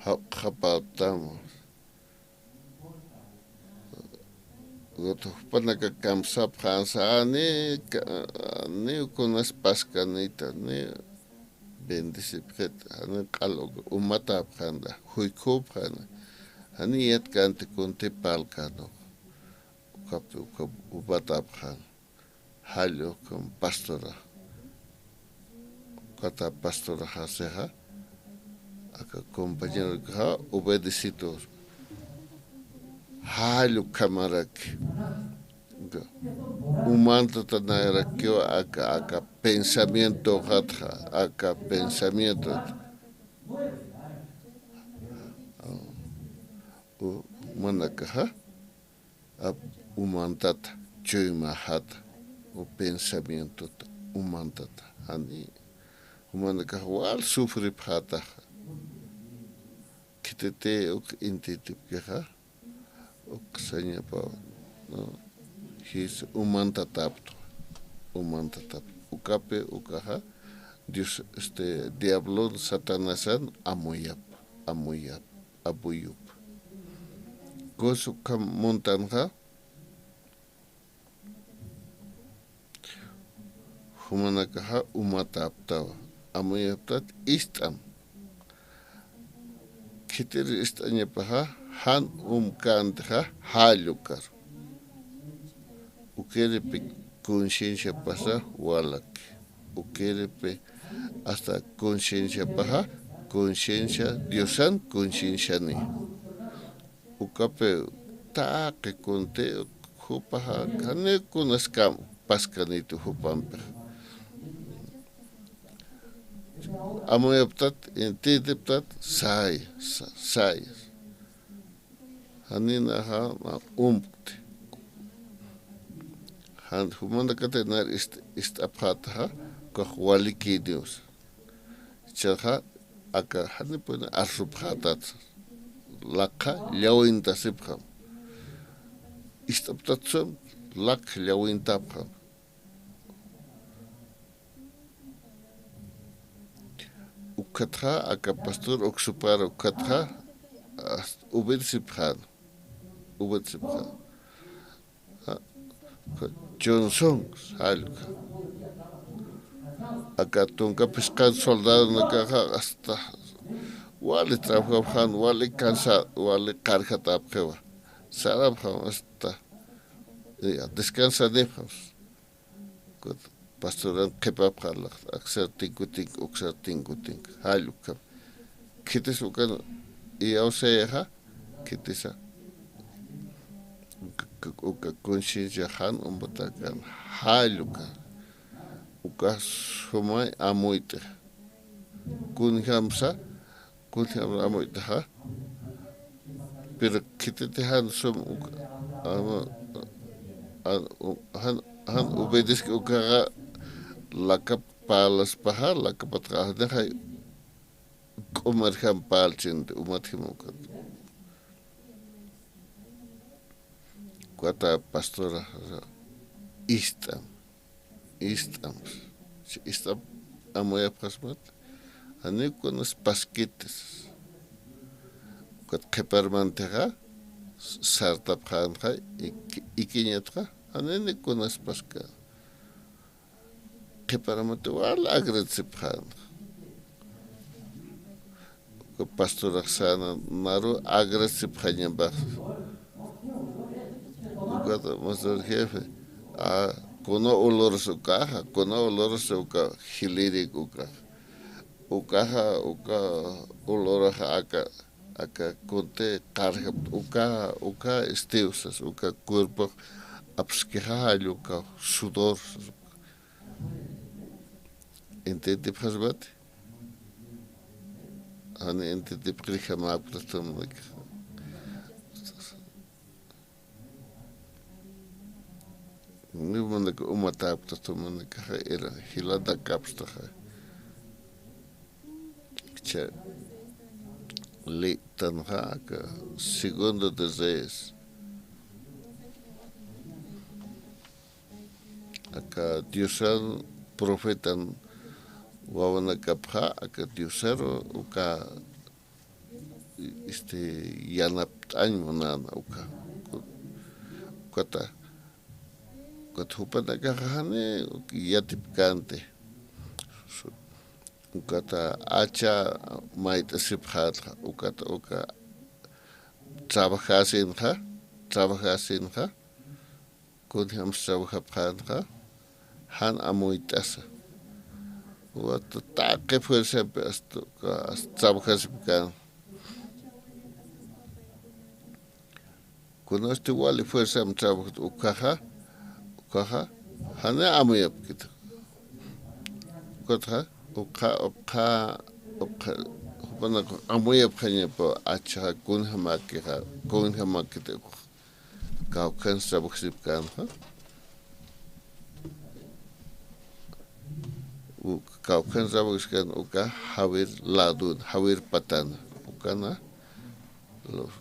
Jap-, japaptama. Jupanaka kamsapxänsa, ni ka-, ni kunas paskanita, ni bendecipxit, jani q'al umatapxänta, juykupxäna, jani yatkänti kunti parlkänux. Ukapi, uka umatapxän. Jall ukham pastora. Ukata pastoraxasixa, aka compañerokaxa obedecitu. Jall ukhamaraki. Umantatanayarakiw aka, aka pensamiento jatxa, aka pensamiento. Umanakaxa. Ap-, umantata, chuymaxata, o pensamientota, umantata, jani, umanakax wal sufripxätaxa. Khititi uk intitipkixa, uk sañapa, ¿no? Jis umantataptu, umantataptu. Ukapi, ukaxa, Dios, este, diablon, Satanasan, amuyap, amuyap. Apuyup. Kusa ukham muntanxa, jumanakaxa umatäptawa. Amuyaptat ist'am. Khitir ist'añapaxa, jan umkäntixa, jall ukar. Ukiripi concienciapasa walaki. Ukiripi hasta concienciapaxa, conciencia Diosan concienciani. Ukapi taqi kunti jupaxa, jani kunas kam paskanitu jupampix. Amuyaptat, intitiptat, say, sa-, say. Janinaxa, ma, umpkti. Jan, jumanakati nar ist-, ist'apxätaxa, ukax waliki Dios. Jichhaxa, aka, janipuni arsupxätat. Lakxa, llawintasipxam. Ist'aptat sum, lakxa, llawintapxam. Ukatxa, aka pastor uksupar ukatxa, hasta obedecipxän, obedecipxän. Ja, Johnson, jall uka. Aka tunka phisqan soldadonakaxa, hasta wali trabajapxän, wali cansa, wali qarjatapxiwa. Sarapxam, hasta, ya, descansanipxam. Pastoran qhipapxarlaq, aksar tinku tinku, uksar tinku tinku, jall ukham. Khitis ukan iyawsayaxa, khitisa. Uka, uka conciencia jan umbatakan, jall uka. Uka sumay amuyt'i. Kunjamsa, kunjam amuyt'axa. Pero khititi jan sum uka, ama, an, u-, jan, jan obedezki ukaxa, lakap parlaspaxa, lakapatxa, janixa k'umarjam parlchinti, umatjam ukat. Ukata pastora, ist'am. Ist'am. Ist'am amuyapxasmat. Jani kunas paskitis. Ukat qhiparmantixa, sartapxänxa, iki-, ikiñatxa, jani kunas paska. Qhiparamati wal agradecipxänxa. Uka pastorax säna naru agradecipxañapax. Ukata, pastor jefe, a, kuna olorsa ukaxa, kuna olorsa uka jilïrik ukaxa. Ukaxa, uka oloraxa aka, aka kunti qarjapta, uka, uka estiw sas, uka cuerpox apskixa jall uka sudor sas. Entendipxasmati. Jani entendipxirjamaw, pastor, niw manaka umatäpxta, pastor, manakaxa era jilatakapxtaxa. Cha, litanxa aka Segundo de Reyes. Aka Diosan profetan wawanakapxa, aka Diosaru uka, este, yanapt'añ munäna uka. Ukata, ukat jupanakaxa jani yatipkänti. Ukata acha mayt'asipxänxa, ukata uka trabajäsinxa, trabajäsinxa, kunjams trabajapxänxa, jan amuyt'asa. Ukat taqi fuerzampi asta, asta trabajasipkän. Kunasti wali fuerzam trabajt ukaxa, ukaxa, jani amuyapkit. Ukatxa, ukxa, ukxa, ukxa, jupanak amuyapxañapa, achaxa, kunjamakixa, kunjamakit ukxa. Kawkhan trabajsipkänxa. Uk, kawkhan trabajsipkän uka jawir ladun, jawir patana. Ukana, los,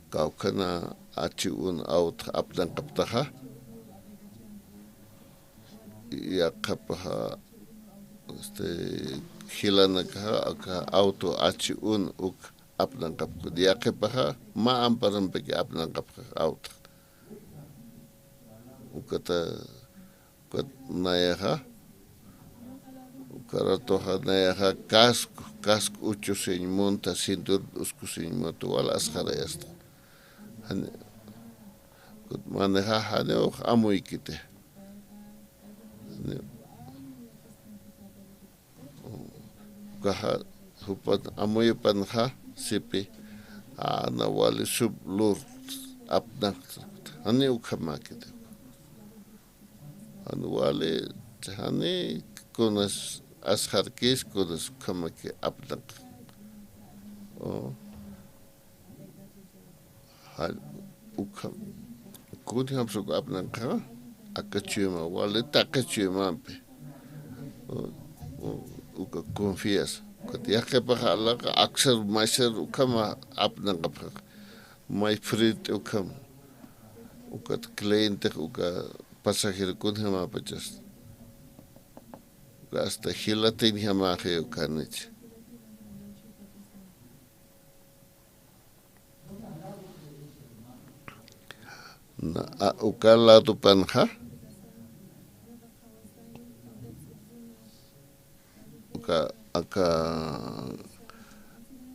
kawkhana achi un awt apnaqaptaxa. Yaqhapaxa, este, jilanakaxa, aka auto achi un uk apnaqapkta. Yaqhipaxa, mä amparampaki apnaqapxa auto. Ukata, ukat nayaxa, uka ratoxa nayaxa casco, casco uchusiñ munta, cinturón uskusiñ munta, wal asxarayasta. Jani, ukat maneja janiw amuykiti. Jani, ukaxa, jupan, amuyupanxa, sipi, ana wali sub lur apnaqta. Jani ukhamäkiti. Jan wali, jani kunas asxarkis, kunas ukhamaki apnaq. O, jan ukham, kunjams uk apnaqxa, aka chuyma, wali taqi chuymampi. O, o, uka confías. Ukat yaqhipax alaqa aksar maysar ukhama apnaqapxa. May frente ukham. Ukat clientex uka pasajero kunjamapachas. Uka hasta jilatiñjamäxi ukanich. Na, a, uka ladopanxa. Uka, aka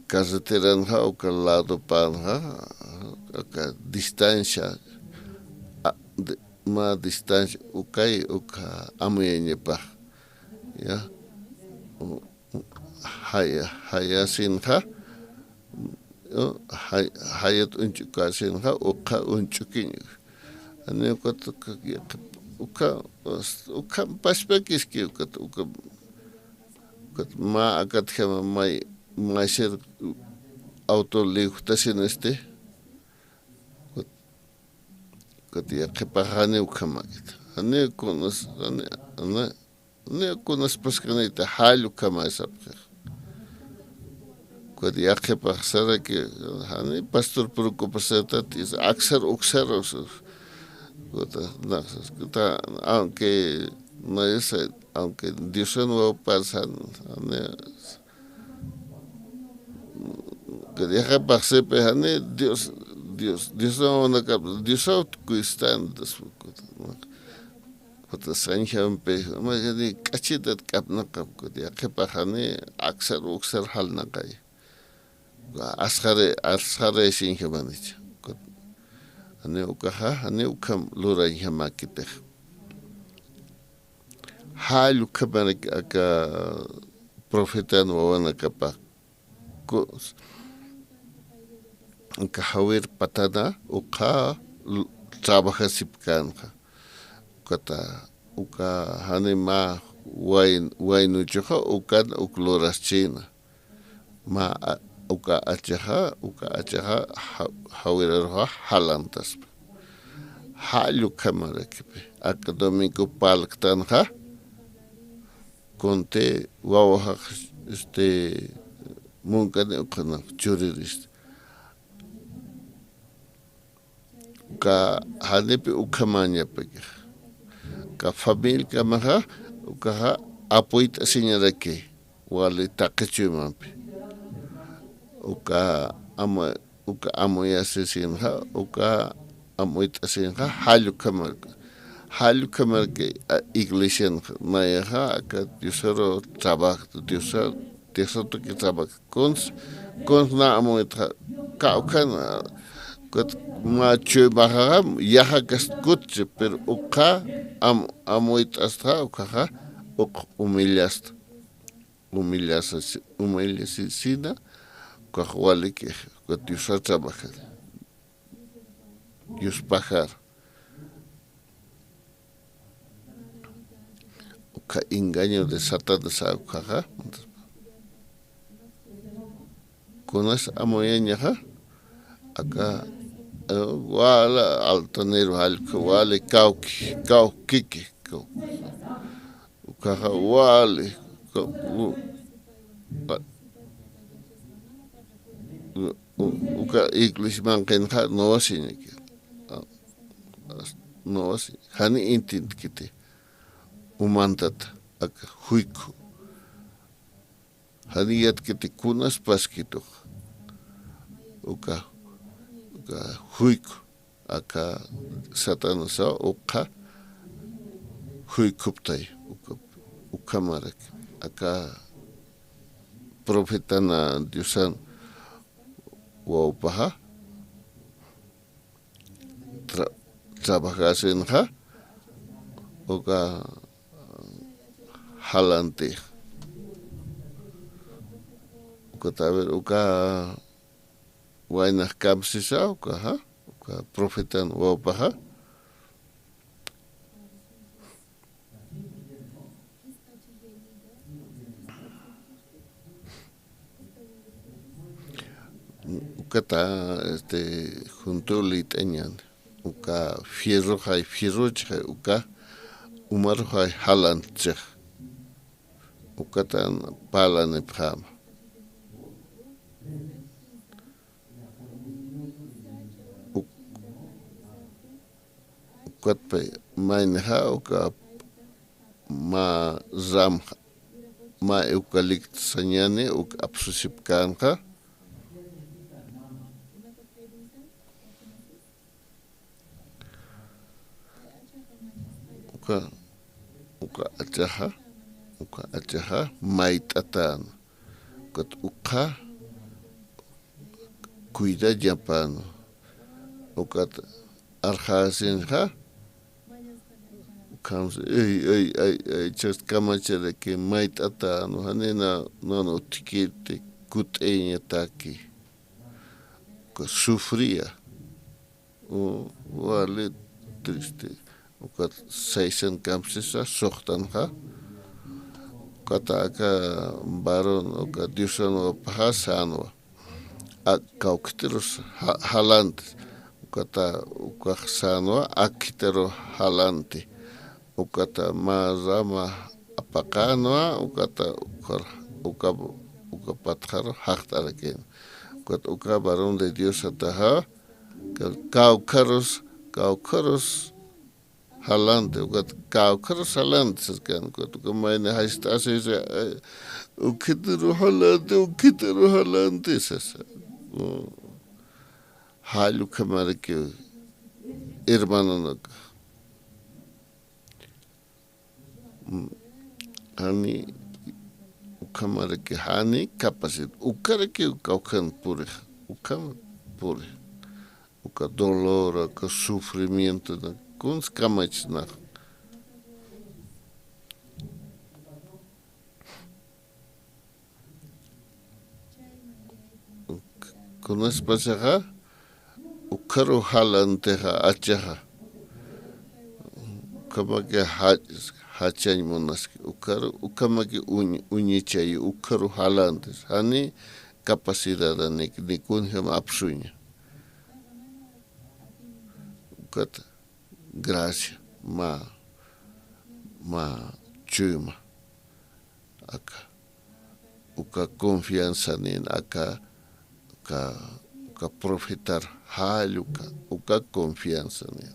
carreteranxa, uka ladopanxa, aka distancia, a, de, mä distancia ukay, uka amuyañapax. Ya. U-, u-, jaya, jayasinxa, u-, jay-, jayat uñch'ukäsinxa, uka uñch'ukiñ. Jani ukat uka, uka, uka, uka pachpakiski ukat, uka, ukat mä akatjama may, maysir auto liwjtasinisti. Ukat, ukat yaqhipax jani ukhamäkit. Jani kunas, jani, jani, jani kunaspas kanita, jall ukhamäy sapxix. Ukat yaqhipax saraki, jani pastor preocupasatat, aksar uksar, uksar. Ukat, naxas, ukat, aunque, no es, aunque Diosan wawparsan, jani, Yaqhipax sipi jani Dios, Dios, Dios no, no, Dios out kuistan, Dios, kuta sañjampi, ma jani k'achitat k'apnaqap, kuta yaqhipax jani aksar uksar jalnaqay. Asxari, asxari siñjamanich. Jani ukaxa, jani ukham lurañjamäkitix. Jall ukhamaraki aka profetan wawanakapax. Ku-, aka Javier Patana ukxa l-, trabajasipkänxa. Ukata, uka jani mä wayn-, waynuchuxa ukan uk luraschïna. Mä a-, uka achaxa, uka achaxa ja-, Javierarux jalantaspa. Jall ukhamarakipi. Aka domingo parlktanxa, kunti wawaxax, este, munkani ukxananx churirista. Uka janipi ukhamäñapaki. Uka familiakamaxa, ukaxa apuyt'asiñaraki, wali taqi chuymampi. Uka amu-, uka amuyasisinxa, uka amuyt'asinxa, jall ukhamaraki. Jall ukhamaraki, a, iglesianxa, nayaxa, aka Diosaru trabaja, Diosa, Diosatuki trabaja. Kuns, kuns na amuytxa, kawkhan, kut, mä chuymaxaxa, yaxa kast kutchi, pero ukxa am-, amuyt'astxa, ukxaxa, uk humillasta. Humillasas-, humillasisina, ukax waliki, uka Diosar trabajar. Dios pajar. Uka engaño de Satanás ukxaxa. Kunas amuyañaxa, aka, eh, wala altanero jallku, wali kawki, kawkiki, kaw-, ukxaxa wali, kaw-, u-, a-, u-, u-, uka iglesia manqinxa no wasiñaki. A-, as-, no wasi, jani intintkiti. Umantata, aka juyku. Jani yatkiti kunas paskitux. Uka, uka juyku, aka Satanasa ukxa juykuptay, uka, ukhamarak, aka profetana Diosan wawpaxa, tra-, trabajasinxa, uka jalanti. Uka, a ver, uka waynax kamsisa, ukaxa, uka profetan wawpaxa. Ukata, este, juntu lït'añan, uka fierroxay, fierrochxay, uka umaruxay jalantchix. Ukatan parlanipxäma. Uk-, ukatpay maynixa uka mä ram, mä eucalipto sañani uk apsusipkänxa. Uka, uka achaxa, uka achaxa mayt'atäna. Ukat ukxa cuidañapäna. Ukat arxäsinxa, Ukham, ay, ay, ay, ay, chas kamacharaki mayt'atänwa, janina, nana utjkiti, kut'ayañataki. Uka sufriya. U, wali triste. Ukat saysan kamsisa suxtanxa. Ukata aka varón, uka Diosan wapaxa sänwa. Ak kawkhitirus ja-, jalanti. Ukata, ukax sänwa, akkhitiru jalanti. Ukata mä rama apaqänwa, ukata, uka, uka, uka patxaru jaqt'arakin. Ukata, uka varón de Diosataxa, ka-, kawkharus, kawkharus jalanti, ukat kawkharus jalanti, saskan, ukat, uka mayni jast'asisa, eh, ukhitiru jalanti, ukhitiru jalanti, sasa. Mm. Jall ukhamarakiw, hermanonaka. Mm. Jani ukhamaraki, jani capacidad. Ukarakiw kawkhan purix, ukham purix. Uka dolor, uka sufrimiento, na, kuns kamachnax. Kunaspachaxa, ukharu jalantixa achaxa. Ukhamaki ja-, jachañ munaski. Ukharu, ukhamaki uñ-, uñichayi, ukharu jalantis. Jani capacidad ni, ni kunjam apsuña. Ukat gracia, mä, mä chuyma, aka, uka confianza nin, aka, uka, uka profetar jall uka, uka confianza nin.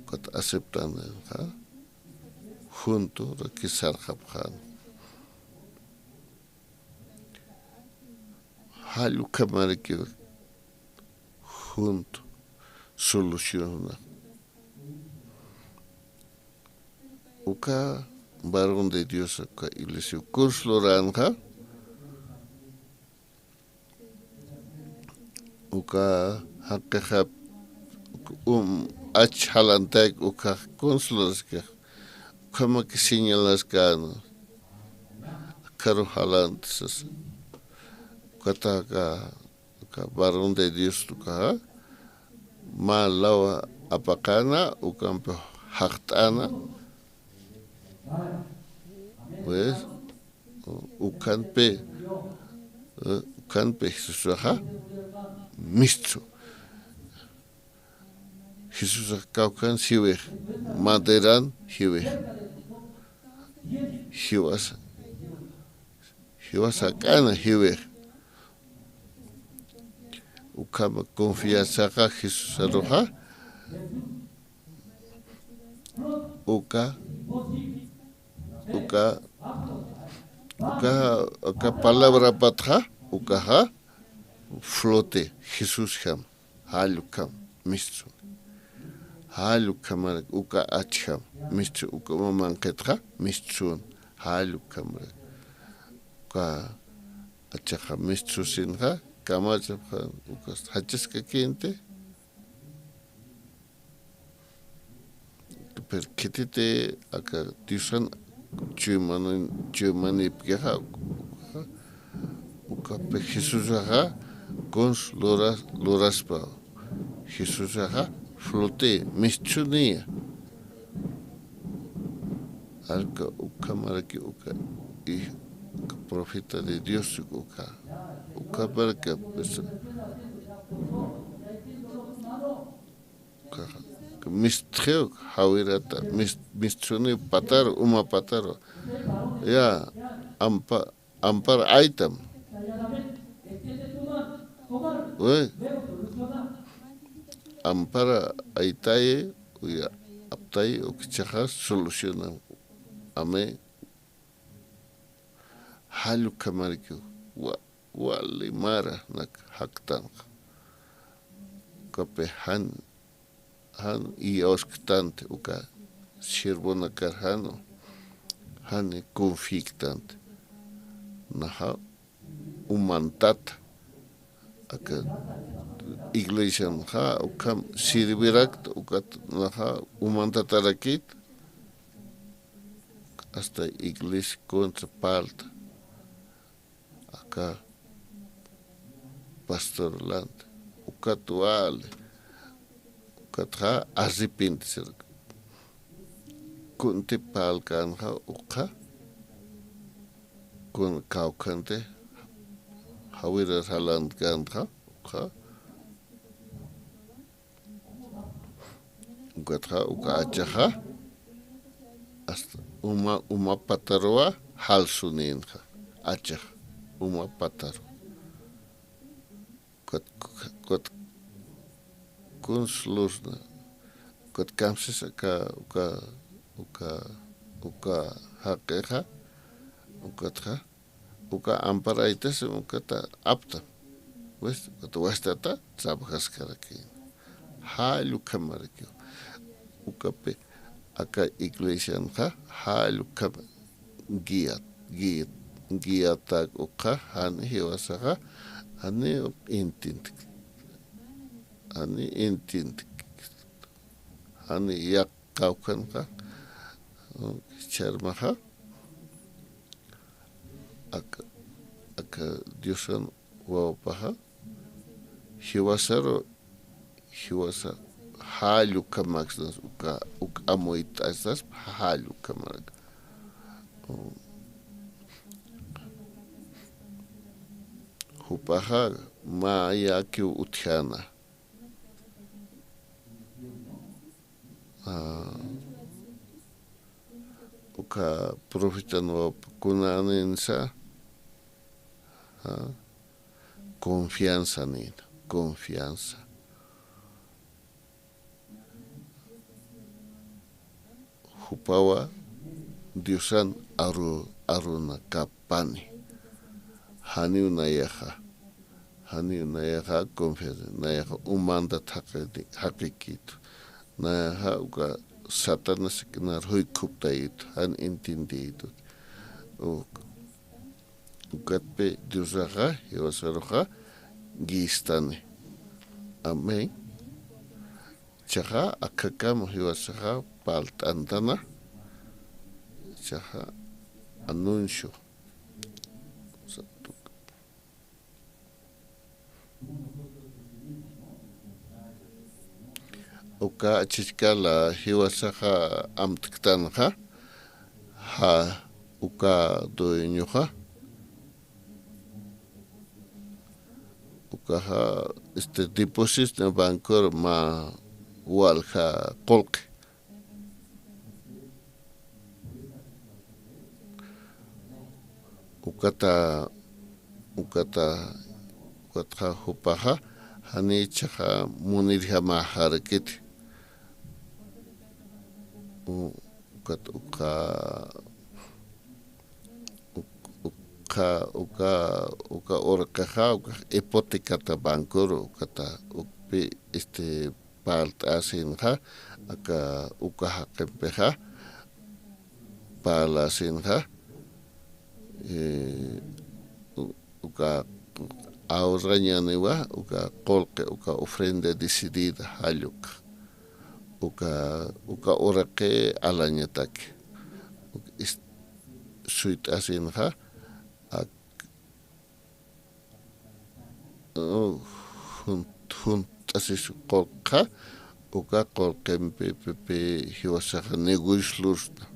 Ukat aceptan nin, ja? Junto raki sarxapxan. Jall ukhamaraki junto soluciona. Uka varón de Dios, uka iglesia kuns luranxa, uka jaqixap, um, ach jalantayk uka kuns luraskix. Ukhamaki señalaskäna. Ukharu jalanti sasa. Ukataka, uka varón de Dios tukaxa, mä lawa apaqäna, ukampi jaqt'äna. Pues, ukhampi, eh, ukhampi Jesusaxa mistsu. Jesusax kawkhan jiwix, maderan jiwix. Jiwas, jiwas jak'ana jiwix. Ukhama confianzaxa Jesusaruxa. Uka, uka, uka, uka palabrapatxa, ukaxa flote, Jesusjam. Jall ukham mistsun. Jall ukhamaraki uka achjam mistsu, uka uma manqhitxa mistsun. Jall ukhamaraki. Uka achaxa mistsusinxa kamachapxan, ukas jachaskakinti. Pero khititi aka Diosan chuymani-, chuymanipkixa, ukapi Jesusaxa kuns lura-, luraspa, Jesusaxa flote, mistsuniya. Alka ukhamaraki uka, y uka profeta de Dios uka, ukhamaraki, pues, Ka, ka mistxiw jawirata, mist-, mistsuniw pataru, uma pataru. Ya, ampa-, ampar aytam. Uy. Ampara aytayi, uya, aptayi, ukchaxa soluciona. Amén. Jall ukhamarakiw, wa-, wali mara nak jaktanxa. Ukapi jan, jan iyawsktanti uka siervonakar janu, jani confiektanti. Naxa umantata, aka iglesianxa ukham sirvirakta, ukat naxa umantatarakit, hasta iglesia kunsa parlta, aka pastor lanta, ukat wali, ukatxa arrepentisirak. Kunti parlkänxa ukxa, kun kawkhanti jawirar jalantkanxa ukxa, ukatxa uka achaxa, hasta uma, uma pataruwa jalsuninxa, achaxa, uma pataru. Ukat, ukat, kuns lurna, ukat kamsas aka, uka, uka, uka jaqixa, ukatxa, uka amparaytas, ukata apta. Pues, ukat wastata trabajaskarakin. Jall ukhamarakiw. Ukapi, aka iglesianxa, jall ukham guiat, guiat, guiatak ukxa, jani jiwasaxa, jani intintik. Jani intintik. Jani yaq kawkhanxa, charmaxa, aka, aka Diosan wawapaxa, jiwasaru, jiwasa jall ukhamaksnas, uka, uk amuyt'asnas, jall ukhamarak. Jupaxa mä yakiw utjäna. Ah, uka profetan wawap kunäninsa, ah, confianza nina, confianza. Jupawa Diosan aru, arunakapani. Janiw nayaxa, janiw nayaxa confianza, nayaxa umantat jaqi-, jaqikitu. Nayaxa uka Satanás nar juykuptayitu, jan intintiyitu. Uk-, ukatpi Diosaxa, jiwasaruxa, guistani. Amén. Chaxa, akhakam jiwasaxa parlt'antana. Chaxa, anuncio. Uka chichkala jiwasaxa amtktanxa, ja, uka dueñoxa, ukaxa, este, depositna bancor mä walja qullqi. Ukata, ukata, ukatxa jupaxa, janichaxa munirjamaxarakiti. U-, ukat, uka, uk-, uka, uka, uka urqixa, uka hipotecata bancoro, ukata, ukpi, este, parlt'asinxa, aka uka jaqimpixa parlasinxa, eh, u-, uka ahorrañäniwa, uka qullqi, uka ofrenda decidida jall uk, uka, uka uraqi alañataki, uk is-, suyt'asinxa, ak-, u, jun-, junt'asis qullqxa, uka qullqimpi, pi, pi, jiwasaxa negocios lurt'na.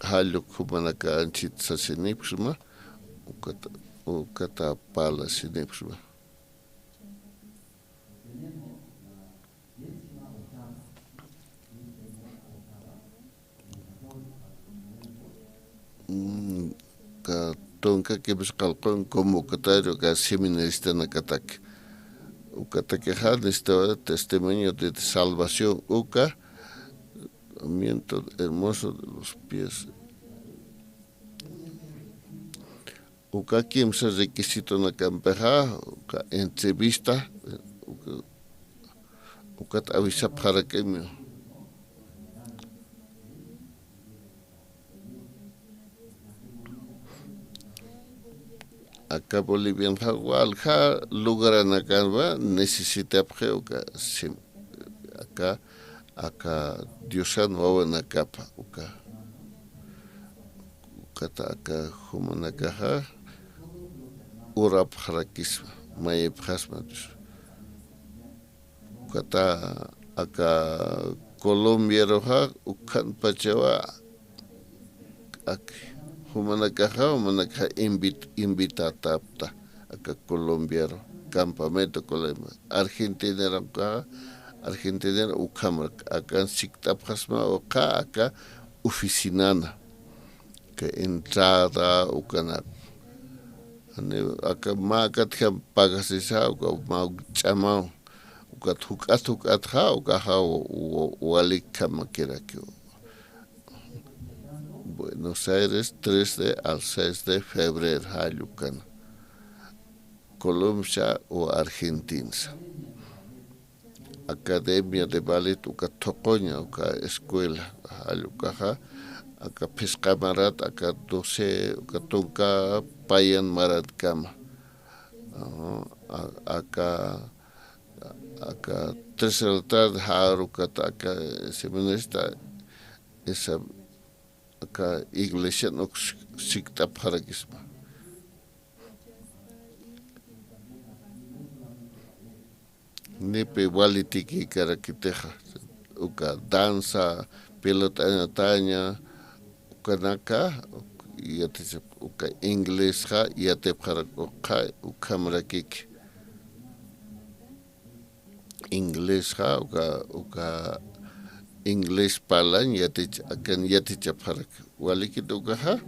Jall uk jumanaka anchhit sasinipxsma, ukata, ukata parlasinipxsma. Mm, ka tunka kimsa qallqun convocatorio ka seminaristanakatak. Ukatakixa necesitaba testimonio de salvación, uka miento hermoso de los pies. Uka kimsa requisitonakampixa, uka entrevista, uka, ukat avisapxarakimiw. A, aka Bolivianxa walja lugaranakanwa necesitapxi uka sim-, aka, aka Diosan wawanakapa uka. Ukata aka jumanakaxa urapxarakisma, mayipxasma Dios. Ukata aka Colombiaruxa ukhanpachawa ak-, jumanakaxa, jumanakaxa invit-, invitatapta aka Colombiaru, campamento Colombia. Argentinaruxa, Argentinara ukhamrak, akan sikt'apxasma uka aka oficinana, aka entrada, ukanak. Ani aka mä akatjam pagasisa, uka mä ch'amaw, ukat juk'at juk'atxa, ukaxa wa-, wa-, walikkhamakirakiw. Buenos Aires, tres de al seis de febrero, jall ukana. Colombia o Argentinsa. Academia de Ballet uka thuquña, uka escuela, jall ukaxa, aka phisqa marat, aka doce, uka tunka payan maratkama. Ajá, a-, aka, aka tres de la tarde, jar ukat aka seminarista, esa, aka iglesian uk sik-, sikt'apxarakisma. Nipi wali tikïkarakitixa, uka danza, pelota ñataña, ukanaka, yatichap-, uka inglesxa yatipxarak uka, ukhamrakiki. Inglesxa, uka, uka ingles parlañ yatich-, akan yatichapxarak. Walikit ukaxa,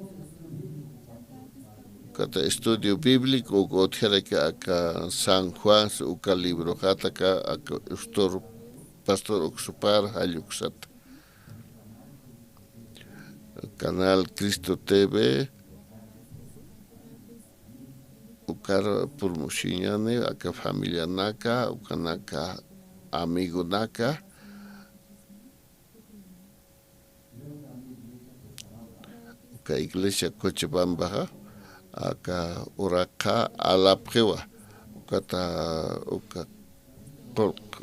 ukata estudio bíblico, uka utjaraki aka San Juan, uka libroxataka, aka ustur, pastor uksupar, jall uksat. Canal Cristo T V, ukar promocionani, aka familianaka, ukanaka amigonaka, uka iglesia Cochabambaxa, aka uraqxa alapxiwa, ukata, uka qullq,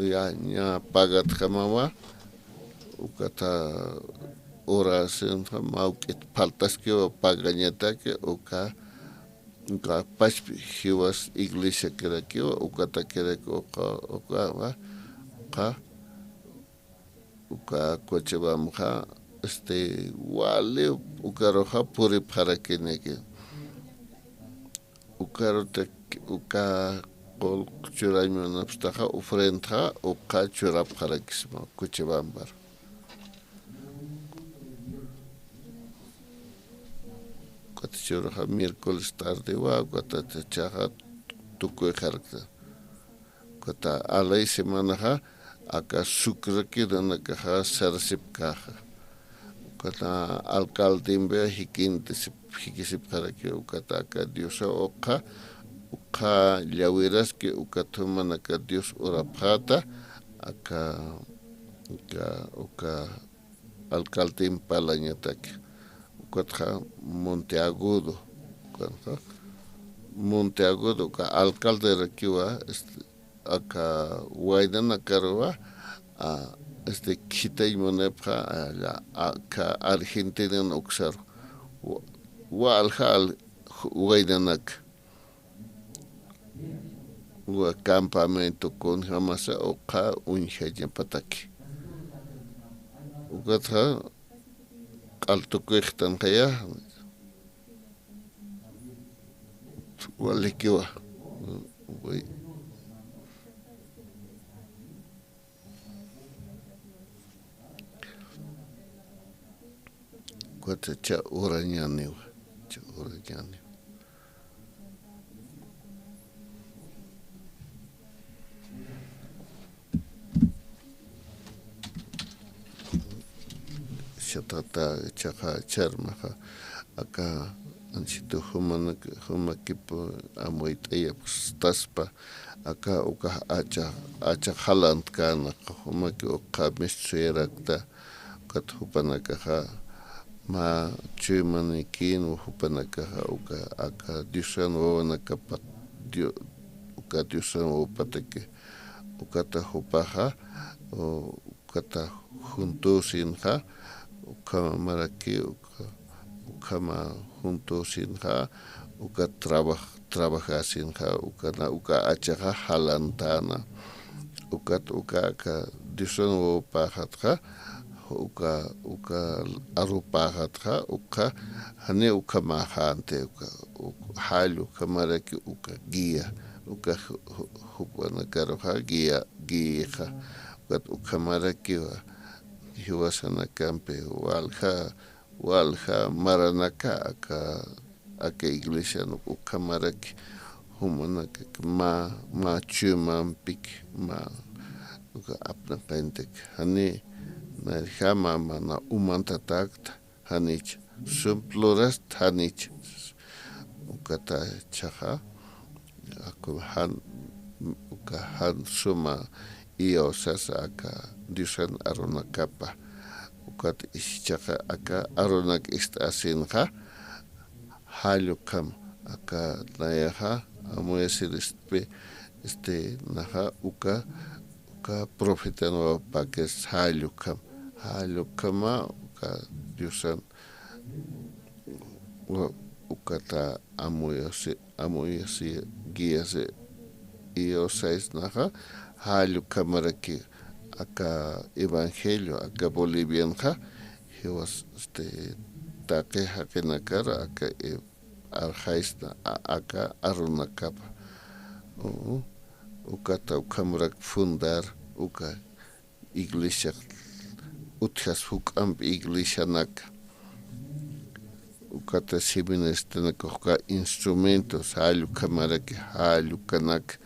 ya, ña pagatjamawa, ukata oracionxa mawk'it faltaskiwa pagañataki, uka, uka pachpi jiwas iglesiakirakiwa, ukatakiraki uka, ukawa, uka, uka Cochabambaxa, este, wali ukaruxa puripxarakiniki. Ukarutak, uka qullq churañ munapxtaxa, ofrendaxa, uka churapxarakisma Cochabambar. Ukat churaxa miércoles tardewa, ukat chaxa tukuyxarakta. Ukata alay semanaxa, aka sucre kidanakaxa sarasipkaxa. Ukata alcaldembi jikintisip-, jikisipxaraki, ukata aka Diosa uka, uka llawiraski, ukat jumanaka Dios urapxäta, aka, aka, uka alcaldem parlañataki. Ukatxa Monte Agudo. Ukatxa Monte Agudo, uka alcalderakiwa, este, aka waynanakaruwa, a, este, khitay munipxa, a, la, aka Argentinan uksaru. Wa-, walja al-, waynanak. Uka campamento kunjamasa uka uñjañapataki. Ukatxa q'al tukuyxtanxaya. Walikiwa. Ukata cha urañaniwa, cha urañaniwa. Chatata chaqa charmaqa aka anchitu jumanak-, jumakipu amuyt'ayapxtaspa, aka uka acha, acha jalantkana, jumaki uka mistuyarakta, ukat jupanakaxa, mä chuymanïkïnwa jupanakaxa, uka aka Diosan wawanakapat, Dio-, uka Diosan wawapataki, ukata jupaxa, u-, ukata juntüsinxa, ukhamaraki, uka, ukhama juntüsinxa, uka trabaj-, trabajasinxa, uka na, uka achaxa jalantäna. Ukat uka aka Diosan wawapäxatxa, uka, uka arupäxatxa, uka, jani ukhamäxänti, uka, uk-, jall ukhamaraki uka guía, uka ju-, ju-, jupanakaruxa guía, guiaxa, ukat ukhamarakiwa, jiwasanakampi, walja, walja maranaka aka, aka iglesian ukhamaraki, jumanakak mä, mä chuymampik, mä, uka apnaqañtak, jani, nayrjama mana umantatäkta, janich, sum plurast janich, ukata chaxa, aku jan, uka jan suma iyawsasa aka Diosan arunakapa, ukat isichaxa aka arunak ist'asinxa, jall ukham, aka nayaxa, amuyasiristpi, este, naxa, uka, uka profetan wawapakis jall ukham, jall ukhama, uka Diosan, wa-, ukata amuyasi, amuyasi, guiasi, iyawsaysnaxa, jall ukhamaraki aka evangelio, aka Bolivianxa, jiwas, este, taqi jaqinakar, aka, eh, arxaysna, a-, aka arunakapa. U-, ukata ukhamarak fundar, uka iglesia, utjas juk'amp iglesianaka. Ukata seminaristanaka uka instrumentos, jall ukhamaraki, jall ukanak,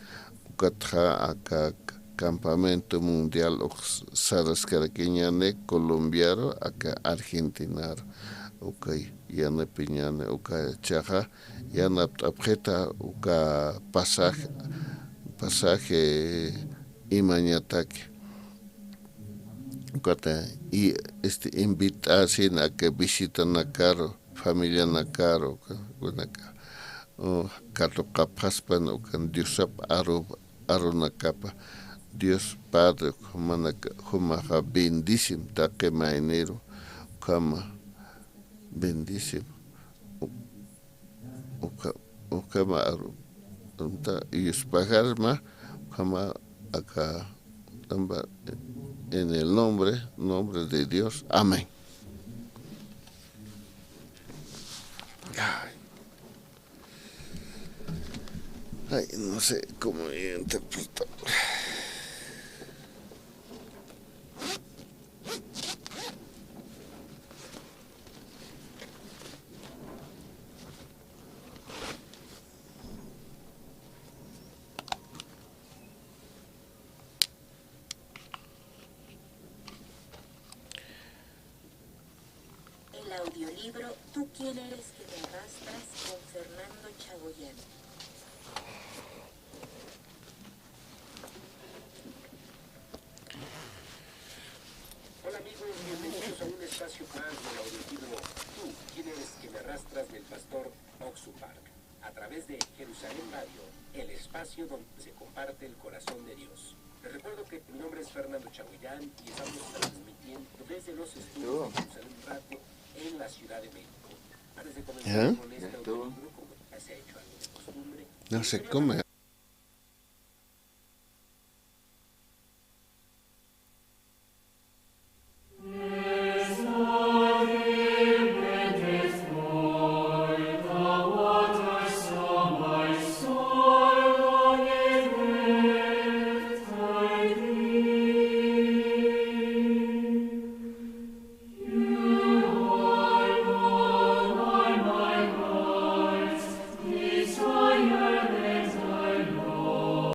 ukatxa aka campamento mundial uk saraskarakiñäni Colombiaru, aka Argentinaru, uka yanapiñäni, uka chaxa, yanapt'apxita, uka pasaje, pasaje imañataki. Ukata, y, este, invit'asina aka visitanakaru, familianakaru, uka, ukanaka, u, katuqapxaspan ukan Diosap aru-, arunakapa, Dios Padre, jumanaka, jumaxa bendisim, taqi mayniru, ukhama, bendisim. U-, ukha-, ukhama aru-, anta yuspajarma, ukhama aka, tamba, en el nombre, nombre de Dios. Amén. Ay. Ay, no sé cómo interpretar. El audiolibro Tú quién eres que me arrastras, con Fernando Chagoyán. Hola amigos, bienvenidos a un espacio más del audiolibro Tú, ¿quién eres que me arrastras?, del pastor Oxo Park. A través de Jerusalén Radio, el espacio donde se comparte el corazón de Dios. Les recuerdo que mi nombre es Fernando Chagoyán y estamos transmitiendo desde los estudios de Jerusalén Radio en la Ciudad de México. Antes de comenzar con este audiolibro, como ya se ha hecho algo de costumbre, no sé cómo.